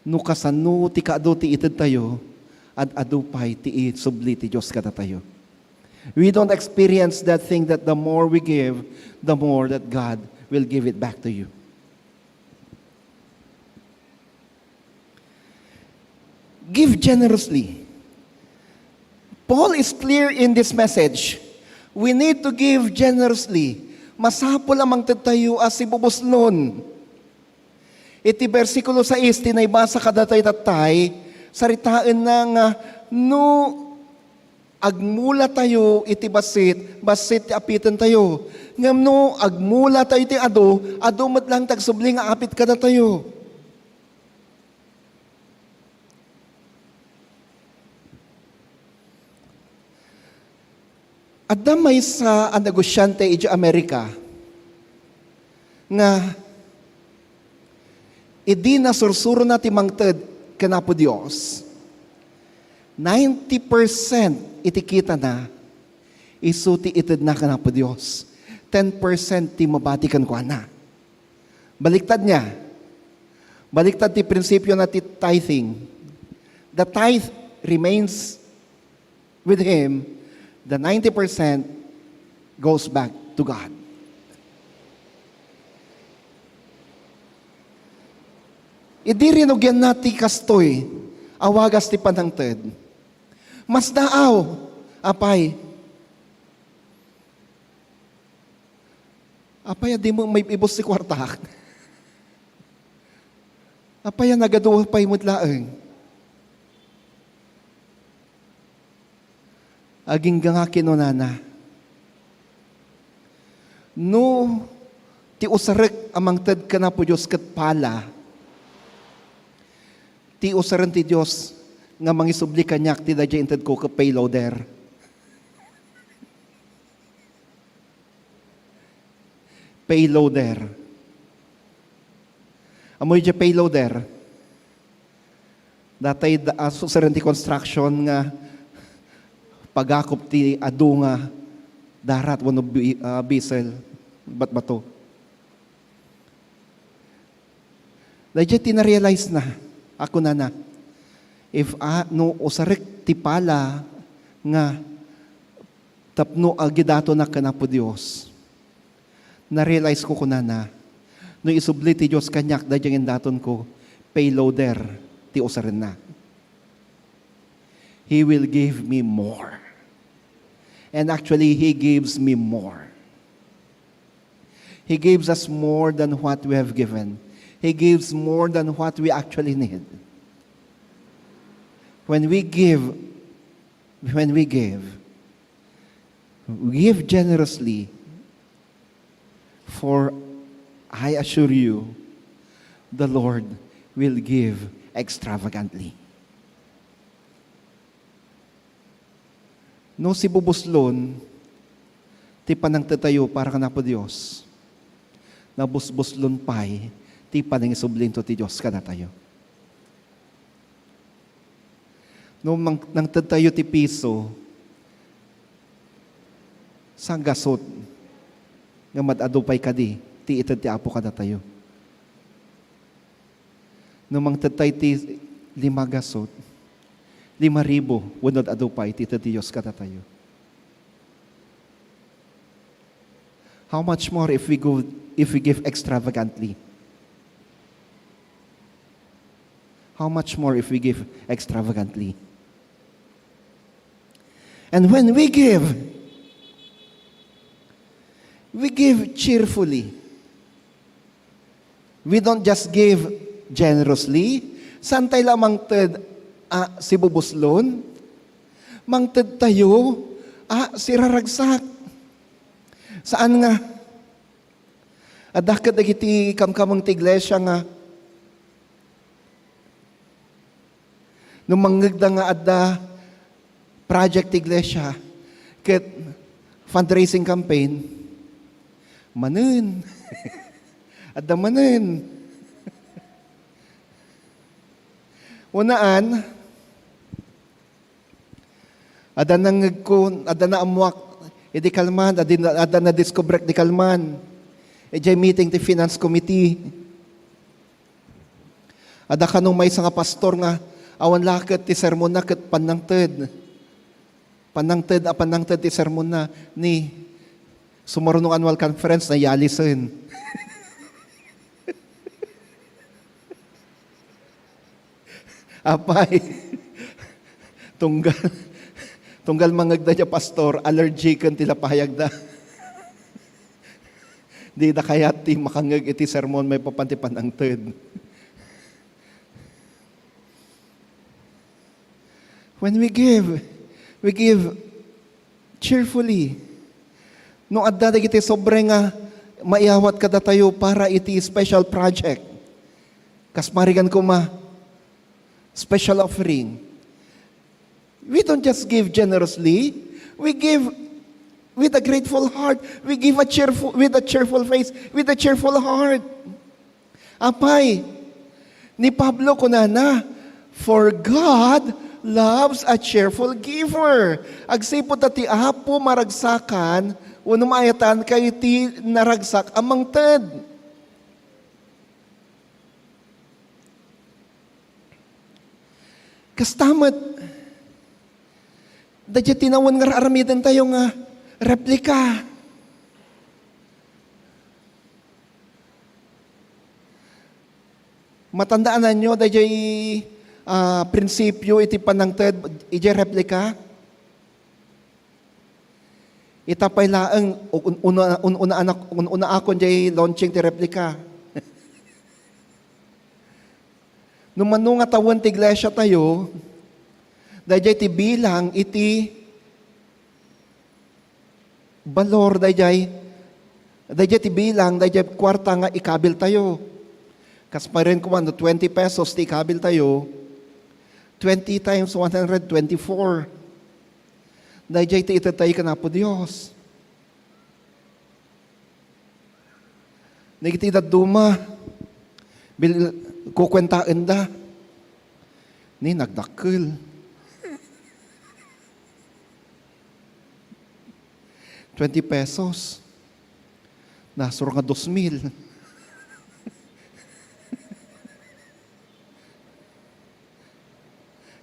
no kasano ti kaadu ti itedtayo, ad-adu pay ti isubli ti Dios kadatayo. We don't experience that thing that the more we give, the more that God will give it back to you. Give generously. Paul is clear in this message. We need to give generously. Masapul a mangtedtayo a sibubuslon. Iti bersikulo sais ti naibasa kadatayo tattay, saritaenna nga no agmulatayo iti bassit, bassit ti apitentayo. Ngem no agmulatayo iti adu, adu met laeng ti agsubli nga apit kadatayo. Adda maysa a negosiante idiay Amerika nga idi nasursurona ti mangted ken Apo Dios, ninety percent iti kitana isu ti itedna ken Apo Dios. Ten percent ti mabati kenkuana. Baliktad niya. Baliktad ti prinsipio na ti tithing. The tithe remains with him. The ninety percent goes back to God. Idi rinugianna ti kastoy a wagas ti panangted, masdaaw, apay. Apay a dimo maib-ibus ti kuartak? Apay a nagadu pay met laeng? Agingga nga kinunana, no ti usarek a mangted ken Apo Dios ket pala, ti usaren ti Dios nga mangisubli kaniak ti daydiay intedko ket payloader. Payloader. Ammoyo diay payloader? Datay da-, ah, usaren ti construction nga pagakop ti adu nga darat wenno bi-, ah, bisel, batbato. Daydiay ti na-realize na, a kunana, if, ah, no usarek ti pala nga tapno agidatonak ken Apo Dios, na-realize ko, kunana, no isubli ti Dios kaniak daydiay nga indatonko, payloader ti ti usarenna. He will give me more. And actually, He gives me more. He gives us more than what we have given. He gives more than what we actually need. When we give, when we give, give generously, for I assure you, the Lord will give extravagantly. No sibubuslon ti panangtedtayo para kan Apo Dios, nabusbuslon pay ti panangisublinto ti Dios kadatayo. No mang-, nangtedtayo ti piso, saan gasut nga mad-adu pay kadi ti ited ti Apo kadatayo? No mangtedtay ti lima gasut, lima ribu wenno ad-adu pay ti ited ti Dios kadatayo. How much more if we go, if we give extravagantly? How much more if we give extravagantly? And when we give, we give cheerfully. We don't just give generously. Saan tayo la mangted a sibubuslon? Mangted tayo a siraragsak. Saan nga? Adda ket dagiti kamkameng ti iglesia nga no mangngegda nga adda project ti iglesia ket fundraising campaign, manen. Adda manen. Unaan, adda nangngegko, adda naammoak idi kalman, adda, adda nadiskubrek di kalman. Idiay meeting ti finance committee. Adda kano maysa nga pastor nga awan la ket ti sermonna ket pannangted. Pannangted a pannangted ti sermonna ni Sumaruno Annual Conference, nayalisen. Apay, tunggal, tunggal mangngegda diay pastor, allergiken ti lapayagda. Dida kayat ti makangngeg iti sermon maipapan ti panangted. When we give, we give cheerfully. No adda dagiti sobre nga maiyawat kadatayo para iti special project, kas marigan koma, special offering, we don't just give generously. We give with a grateful heart. We give a cheerful, with a cheerful face, with a cheerful heart. Apay, ni Pablo kunana, "For God loves a cheerful giver." Agsipud ta ti Apo maragsakan, wenno maayatan kay ti naragsak a mangted. Kasta met, daydiay tinawen nga ar-aramidentayo nga replika. Matandaananyo daydiay, ah, prinsipio iti panangted idiay replika? Ita pay laeng, un-, una-, un-, unaanak-, un-, unaakon diay launching ti replika. No mano nga tawen ti iglesia tayo, daydiay ti bilang iti balor daydiay, daydiay ti bilang, daydiay kuarta nga ikabil tayo. Kas paren koma no twenty pesos ti ikabil tayo, twenty times one hundred twenty-four. Daydiay ti ited tayo kan Apo Dios. Dagiti dadduma, bil-, kukuentaenda. Ni nagdakkel. Twenty pesos. Nasuro nga dos mil.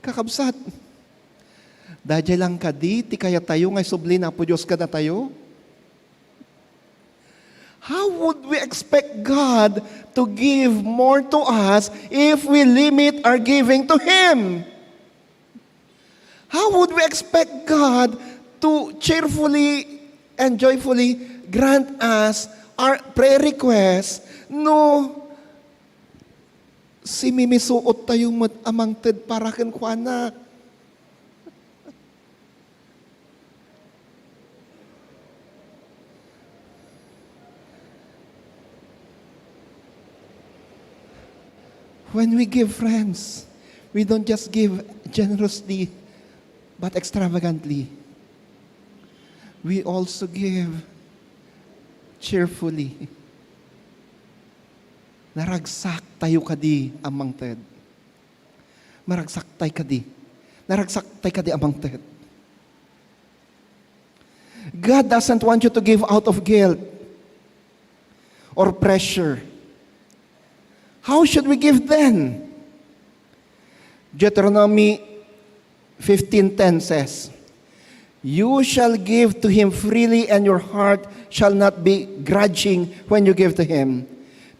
Kakabsat, daydiay lang kadi ti kayatayo nga isubli ni Apo Dios kadatayo? How would we expect God to give more to us if we limit our giving to Him? How would we expect God to cheerfully and joyfully grant us our prayer requests no simimisuot tayo met a mangted para kenkuana? When we give, friends, we don't just give generously but extravagantly. We also give cheerfully. Naragsak tayo kadi a mangted. Maragsak tayo kadi. Naragsak tayo kadi a mangted. God doesn't want you to give out of guilt or pressure. How should we give then? Deuteronomy fifteen ten says, "You shall give to him freely, and your heart shall not be grudging when you give to him,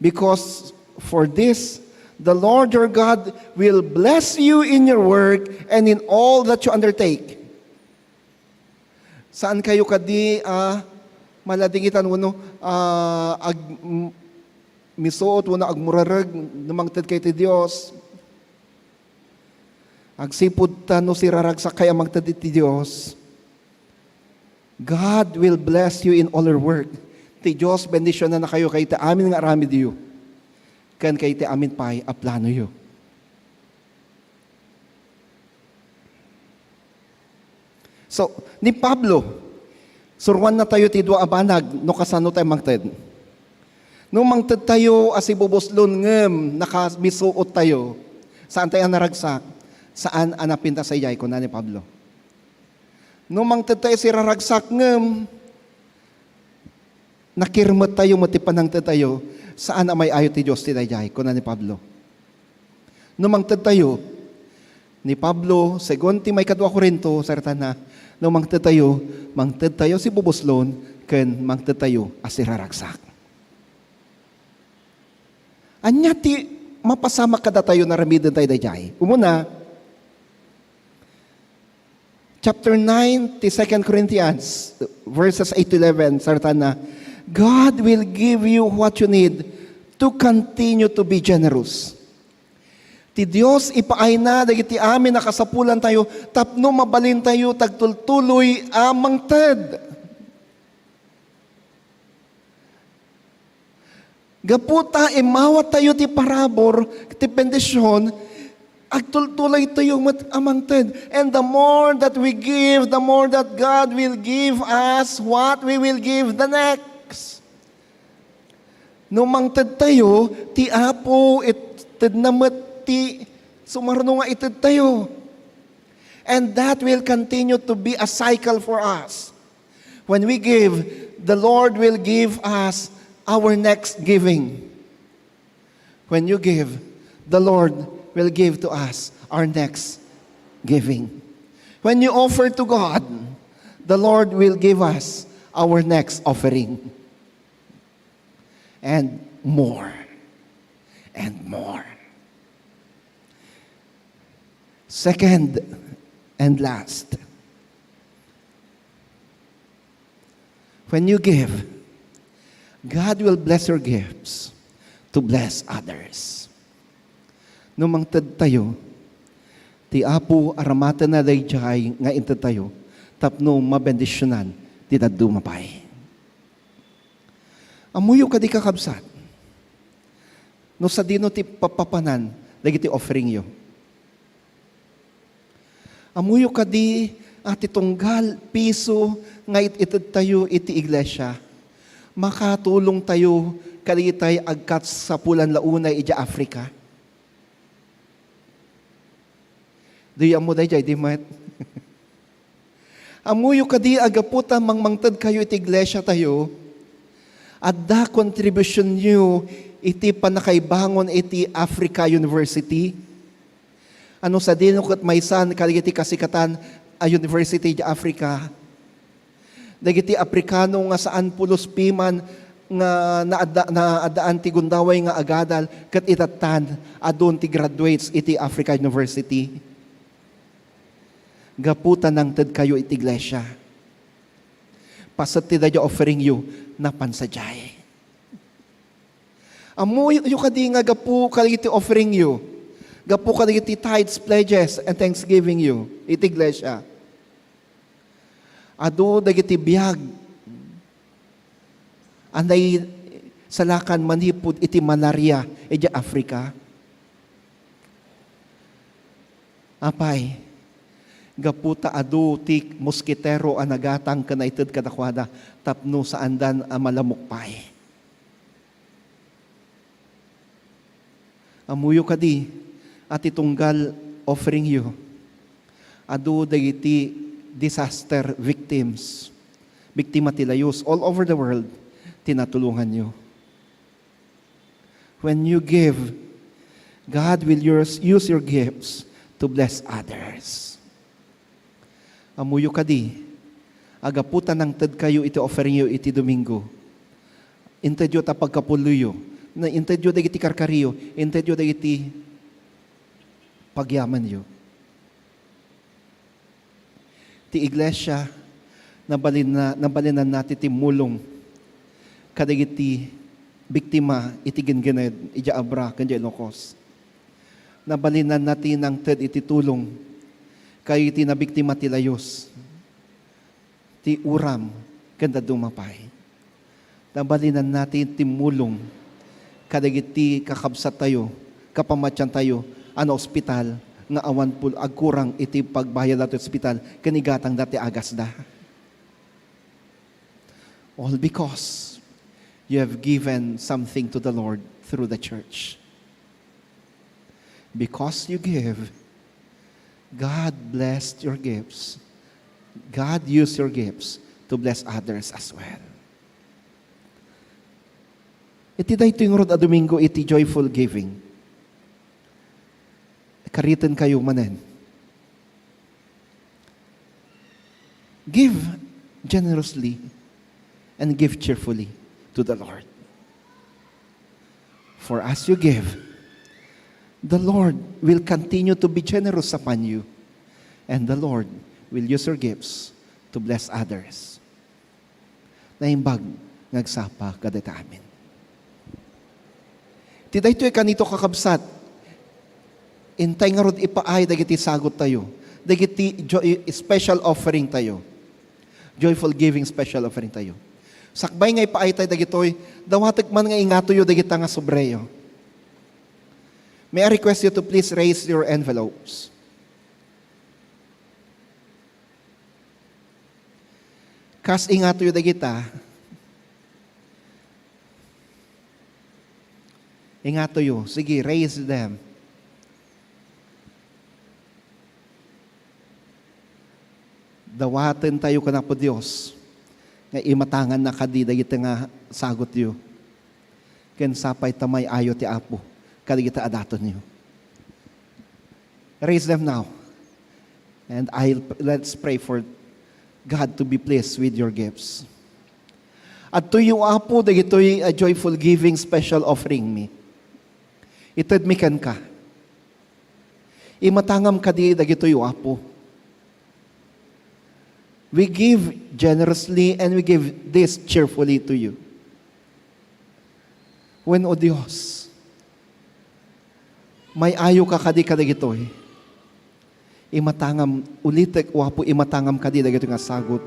because for this the Lord your God will bless you in your work and in all that you undertake." Saan kayo kadi a maladingitan wenno, ah, ag-, m-, misuot wenno agmurareg no mangted kayo ti Dios? Agsipud ta no siraragsak kayo a mangted iti Dios, God will bless you in all your work. Ti Dios bendisionanna kayo kayo ti amin nga aramidyo, ken kayo ti amin pay a planoyo. So, ni Pablo, suruannatayo ti dua a banag no kasano tayo mangted. No mangted tayo a sibubuslon ngem nakamisuot tayo, saan tayo a naragsak, saan a napintas idiay, kuna ni Pablo. No mangted tayo siraragsak ngem nakirmet tayo met ti panangted tayo, saan a may-ayo ti Dios ti daydiay, kuna ni Pablo. No mangted tayo, ni Pablo, segun ti maikadua Corinto, sartana, no mangted tayo, mangted tayo sibubuslon, ken mangted tayo a siraragsak. Ania ti mapasamak kadatayo nga aramiden tayo daydiay? Umuna, chapter nine ti Second Corinthians, verses eight to eleven, sartana, "God will give you what you need to continue to be generous." Ti Dios ipaayna dagiti amin a kasapulantayo tapno mabalintayo ti agtultuloy a mangted. Gapu ta immawat tayo ti parabur, ti bendision, agtultuloy tayo met a mangted. And the more that we give, the more that God will give us what we will give the next. No mangted tayo, ti Apo itedna met ti sumarno nga ited tayo. And that will continue to be a cycle for us. When we give, the Lord will give us our next giving. When you give, the Lord will give to us our next giving. When you offer to God, the Lord will give us our next offering. And more. And more. Second and last, when you give, God will bless your gifts to bless others. No mangted tayo, ti Apo aramatenna daydiay nga inted tayo tapno mabendisionan ti dadduma pay. Ammoyo kadi, kakabsat, no sadino ti papapanan dagiti offeringyo? Ammoyo kadi a ti tunggal piso nga it-ited tayo iti iglesia, makatulong tayo kadagitay agkasapulan la unay idiay Africa? Diyo ammo daydiay, di met? Ammoyo kadi a gapu ta mangmangted kayo iti iglesia tayo, adda contribution yo iti pannakaibangon iti Africa University? Ano sadino ket maysan kadagiti kasikatan a university iti Africa? Dagiti Afrikano nga saan pulos piman nga naadda-, naaddaan ti gundaway nga agadal ket itattan, adun ti graduates iti Africa University. Gapu ta nangted kayo iti iglesia. Paset ti daydi offering yo, napan sadiay. Ammoyo kadi nga gapu kadagiti offering yo, gapu kadagiti tithes, pledges, and thanksgiving yo iti iglesia. Adu dagiti biag a naisalakan manipud iti malaria idiay Africa. Apay, gapu ta adu ti moskitero a nagatang ken naited kadakuada tapno saandan a malamok pay. Ammoyo kadi a ti tunggal offering yo, adu dagiti disaster victims, biktima ti layus all over the world, ti natulongan yo. When you give, God will use, use your gifts to bless others. Ammoyo kadi, a gapu ta nangted kayo iti offering yo iti Domingo, intedyo ta pagkapuloyo, na intedyo dagiti karkariyo, intedyo dagiti pagyamanyo. Ti iglesia, nabalinna-, nabalinanna ti timmulong kadagiti biktima iti ginggined idiay Abra ken idiay Ilocos. Nabalinanna ti nangted iti tulong kadagiti nabiktima ti layus, ti uram, ken dadduma pay. Nabalinanna ti timmulong kadagiti kakabsattayo, kapamatiantayo a naospital nga awan pul-, agkurang iti pagbayadda ti ospital ken igatangda ti agasda. All because you have given something to the Lord through the church. Because you give, God blessed your gifts. God used your gifts to bless others as well. Iti daytoy ngarud a Domingo iti joyful giving, kariten kayo manen. Give generously and give cheerfully to the Lord. For as you give, the Lord will continue to be generous upon you, and the Lord will use your gifts to bless others. Naimbag nga agsapa kadatamin. Ti daytoy kanito, kakabsat, intay ngarud ipaay dagiti sagottayo, dagiti jo-, special offering tayo, joyful giving special offering tayo. Sakbay nga ipaay tayo dagitoy, dawatek man nga ingatoyo dagita nga sobreyo. May I request you to please raise your envelopes? Kas ingatoyo dagita. Ingatoyo. Sige, raise them. Dawaten tayo kan Apo Dios nga imatanganna kadi dagiti nga sagutyo. Ken sapay ta may-ayo ti Apo kadagiti adatonyo. Raise them now. And I'll, let's pray for God to be pleased with your gifts. Adtoyo, Apo, dagitoy a joyful giving special offering mi. Itedmi kenka. Imatangam kadi dagitoy, Apo. We give generously and we give this cheerfully to you. Wen, O Dios, may-ayoka kadi kadagitoy. Imatangam, ulitek, O Apo, imatangam kadi dagitoy nga sagut.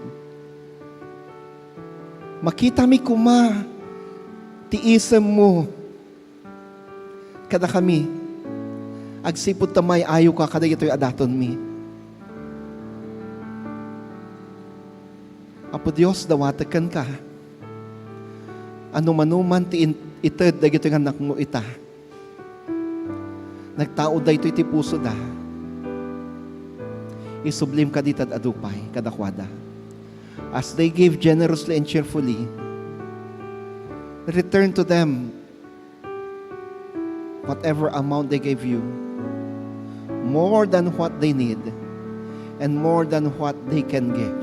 Makitami koma ti isemmo kadakami, agsipud ta may-ayoka kadagitoy a datonmi. Apo Dios, dawatek kenka a no manoman ti in-, ited dagitoy nga napno ita, nagtaud daytoy ti pusoda, isublim kadi ta adu pay kadakuada. As they give generously and cheerfully, return to them whatever amount they gave you, more than what they need and more than what they can give.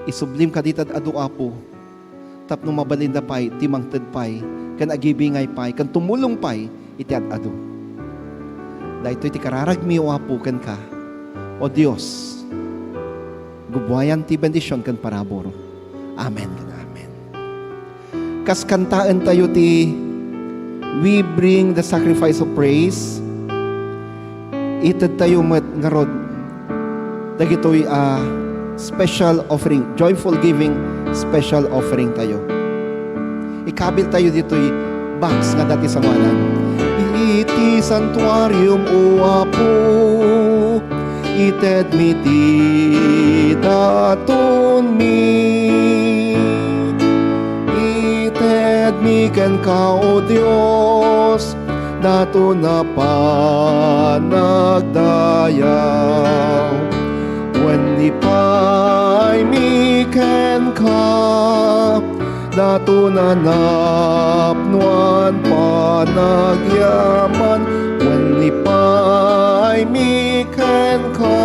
Isublim kadi ta adu, Apo, tapno mabalinda pay ti mangted pay, ken agibingay pay, ken tumulong pay iti ad-adu. Daytoy ti kararagmi, O Apo, kenka, O Dios, gubuayan ti bendision ken parabur. Amen ken amen. Kas kantaentayo ti "We bring the sacrifice of praise," itedtayo met ngarud dagitoy a special offering, joyful giving, special offering tayo. Ikabiltayo ditoy box nga adda ti sangoanan. Iti santuarium, O Apo, itedmi ti datonmi. Itedmi kenka, O Dios, daton a panagdayaw. Wen ipaymi kenka, daton a napnoan panagyaman. Wen ipaymi kenka,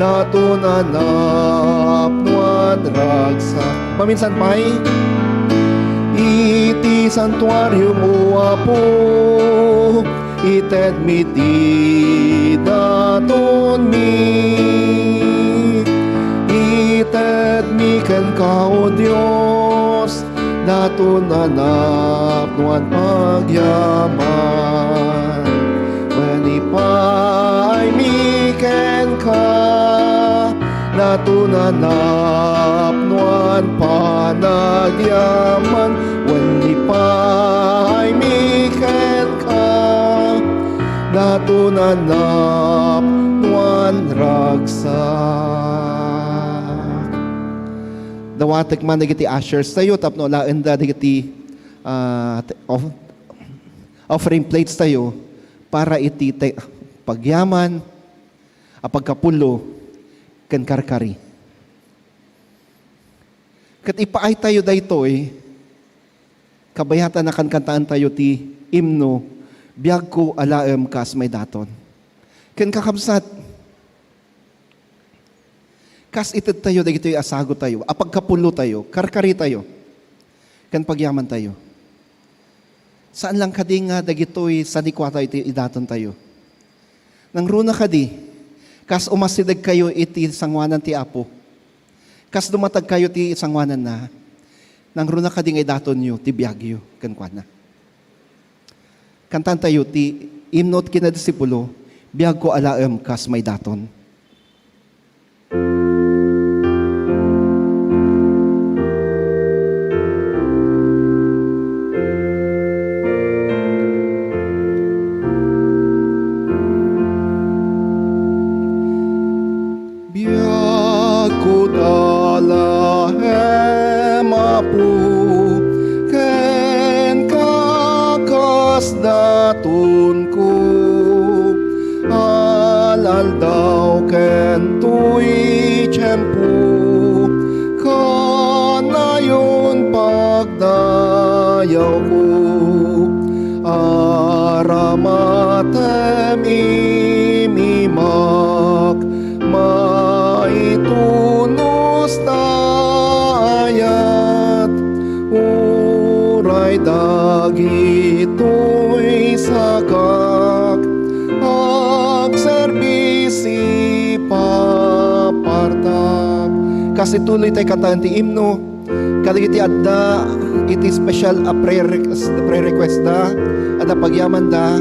daton a napnoan ragsak. Maminsan pay, iti santuarium, O Apo, itedmi ti datonmi. Itedmi kenka, O Dios, daton a napnoan pagyaman. Wen ipaymi kenka, daton a napnoan panagyaman. Wen ipaymi kenka, daton a napnoan ragsak. Dawatek man dagiti ushers tayo tapno alaenda dagiti, ah, te-, of-, offering plates tayo para iti te-, pagyaman a pagkapullo ken karkari. Ket ipaaytayo daytoy, kabayatan a kankantaentayo ti imno, "Biagko a laem kas maidaton." Ken kakabsat, kas itedtayo dagitoy a sagotayo, a pagkapullotayo, karkaritayo, ken pagyamantayo. Saan lang kadi nga dagitoy sanikuatayo ti idatontayo. Nangruna kadi, kas umasidegkayo iti sangoanan ti Apo, kas dumatagkayo ti sangoananna, nangruna kadi nga idatonyo ti biagyo kenkuana. Kantaentayo ti imno ti kinadisipulo, "Biagko a laem kas maidaton." Biagko a laem, Apo, kenka kas datonko, al-aldaw ken toy tiempo, kanayon pagdayawko, aramatem imimak, maitunos ta ayat, uray dagitoy sakak, agserbi, sipapartak. Kas ituloy tay kantaen ti imno, kadagiti adda iti special a prayer request, prayer request da, adda pagyamanda,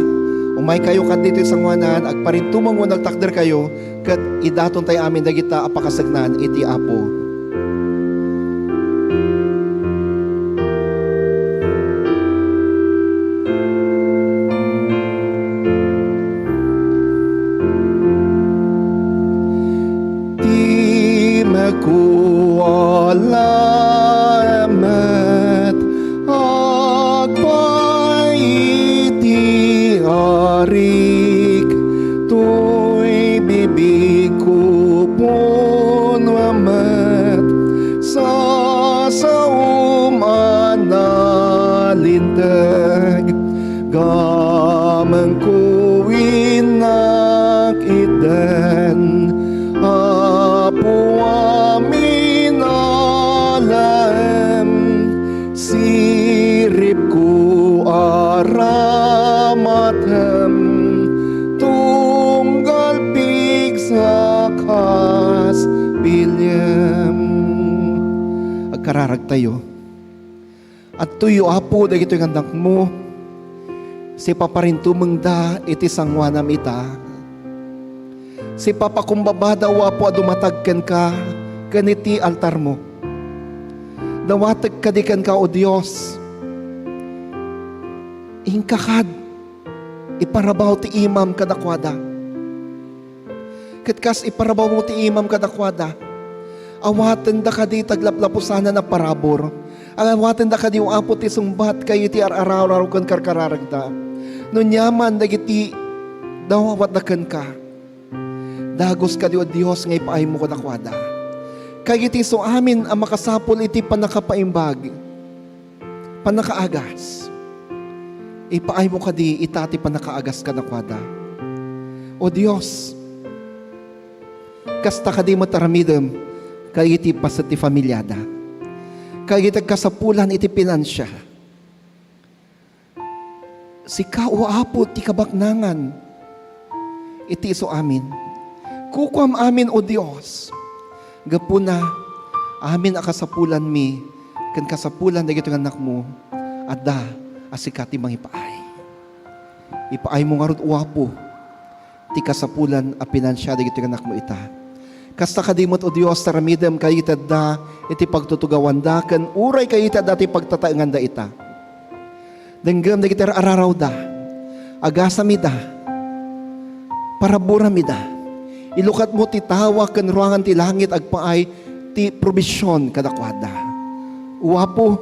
umaykayo kaditoy sangoanan, agparintumeng wenno agtakderkayo, ket idatontay amin dagita a pakaseknaan iti Apo. Ti meko a laem met, agpaay iti arik, toy bibigko punuem met, sasaom a nalinteg, gamengko innak itden, Apo, amin a laem, Tunggal pigsa kas biliem. Agkararagtayo. Adtoyo, Apo, dagitoy nga annakmo. Sipaparintumengda iti sangoanam ita. Sipapakumbabada, O Apo, a dumatag kenka ken iti altarmo. Dawatek kadi kenka, O Dios. Inka kad iparabaw ti imam kadakuada. Ket kas iparabawmo ti imam kadakuada, awatenda kadi ti aglaplapusanan a parabur. Awatenda kadi, O Apo, ti sungbat kaydi ti ar-arawraw ken karkararagda. No aniaman dagiti dawawatda kenka, dagus kadi, O Dios, nga ipaaymo kadakuada. Kaydi ti isu amin a makasapul iti pannakapaimbag, pannakaagas. Ipaaymo kadi ita ti pannakaagas kadakuada. O Dios, kasta kadi met aramidem kaydi ti paset ti familiada. Kaydi ti agkasapulan iti pinansia. Sika, O Apo, ti kabaknangan iti isu amin. Kukuam amin, O Dios. Gapuna, amin a kasapulanmi ken kasapulan dagitoy nga annakmo, adda a sika ti mangipaay. Ipaaymo ngarud, O Apo, ti kasapulan a pinansia dagitoy nga annakmo ita. Kasta kadi met, O Dios, ti aramidem kaydi ti adda iti pagtutugawanda ken uray kaydi ti adda ti pagtataenganda ita. Denggem dagiti ar-arawda. Agasam ida. Paraburam ida. Ilukatmo ti tawa ken ruangan ti langit agpaay ti provision kadakuada. O Apo,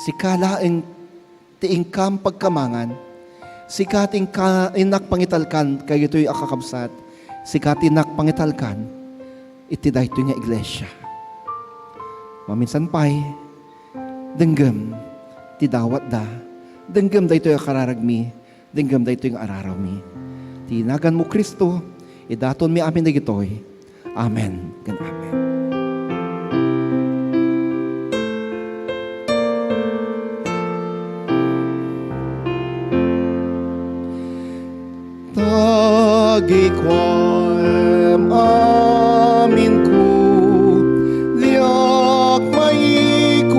sika laeng ti inkam pagkamangan, sika ti inka-, innak pangitalkan kaytoy a kakabsat, sika ti innak pangitalkan iti daytoy nga iglesia. Maminsan pay, denggem ti dawatda, denggem daytoy a kararagmi, denggem daytoy nga ararawmi. Ti naganmo, Cristo, idatonmi amin dagitoy. Amen ken amen. Tagikuem aminku, diak maikutan,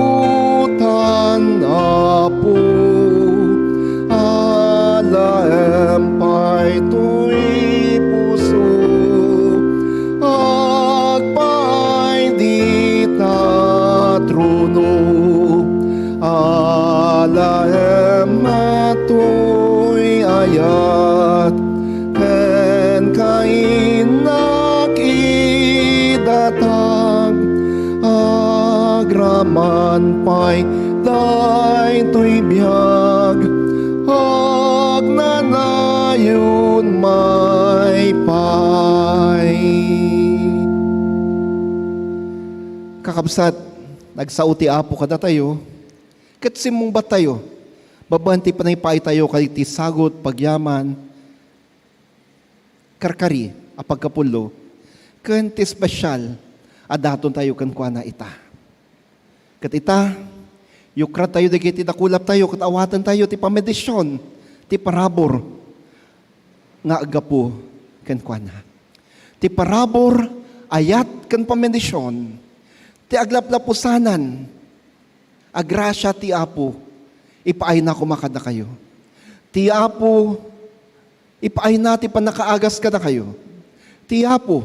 Apo, alaem pay toy puso, agpaay dita trono. Alaem toy ayat, ken kainnak idatag, agraman pay daytoy biag, agnanayon maypay. Kakabsat, nagsao ti Apo kadatayo, ket simmungbattayo babaen ti pangipaaytayo kadagiti sagut, pagyaman, karkari a pagkapullo, ken ti espesial a datontayo kenkuana ita. Ket ita, yukradtayo dagiti dakulaptayo ket awatentayo ti pamedision ti parabur nga aggapu kenkuana. Ti parabur, ayat ken pamedision ti aglaplapusanan a grasia ti Apo, ipaayna koma kadakayo. Ti Apo, ipaayna ti pannakaagas kadakayo. Ti Apo,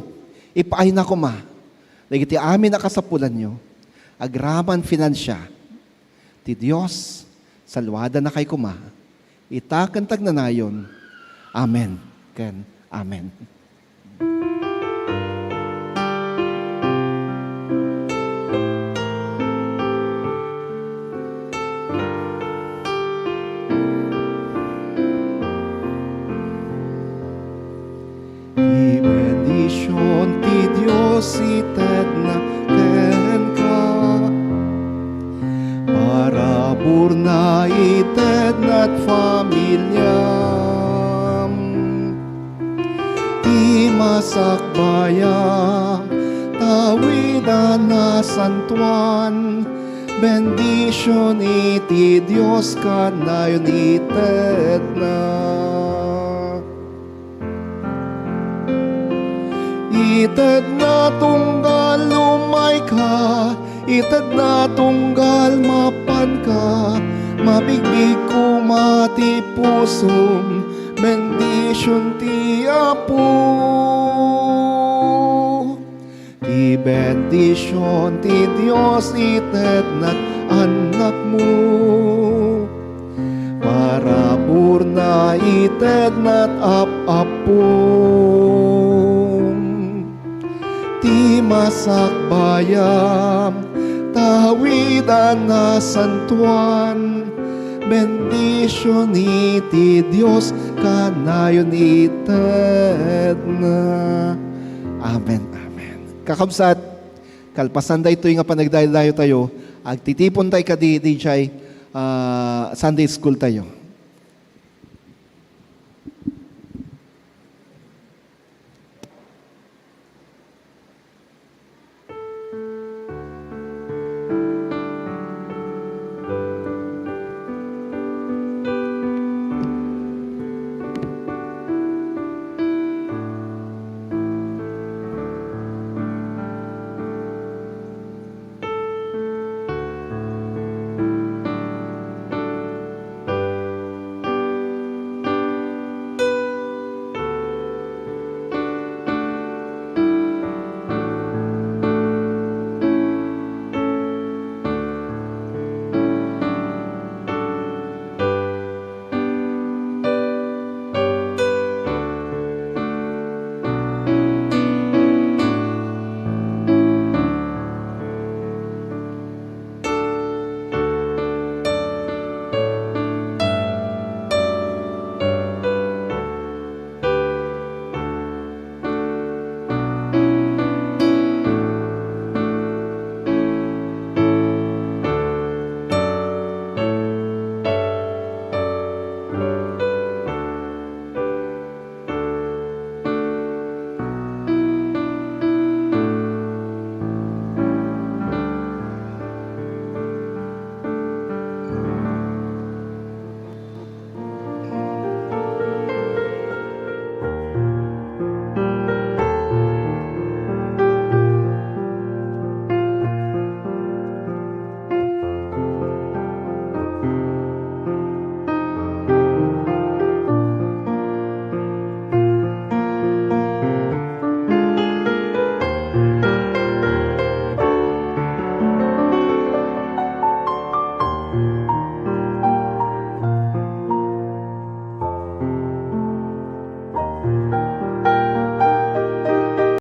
ipaayna koma dagiti amin a kasapulanyo. Agraman finansia, ti Dios, saluadanakay koma, ita ken tagnanayon. Amen ken amen. Ti bendision ti Dios itedna kenka. Paraburna itedna iti familiam. Ti masakbayan, tawidan a santuan, bendision iti Dios kanayon iti Itedna tunggal umayka, itedna tunggal mapanka, mabigbig koma ti pusom, bendision ti Apo. Ti bendision ti Dios itednat annakmo. Paraburna itednat ap-appom. Ti masakbayam, tawidan a santuan, bendision iti Dios kanayon itedna. Amen, amen. Kakabsat, kalpasan daytoy nga panagdaydayo tayo, agtitipon tayo kadi, dijay, ah, Sunday school tayo.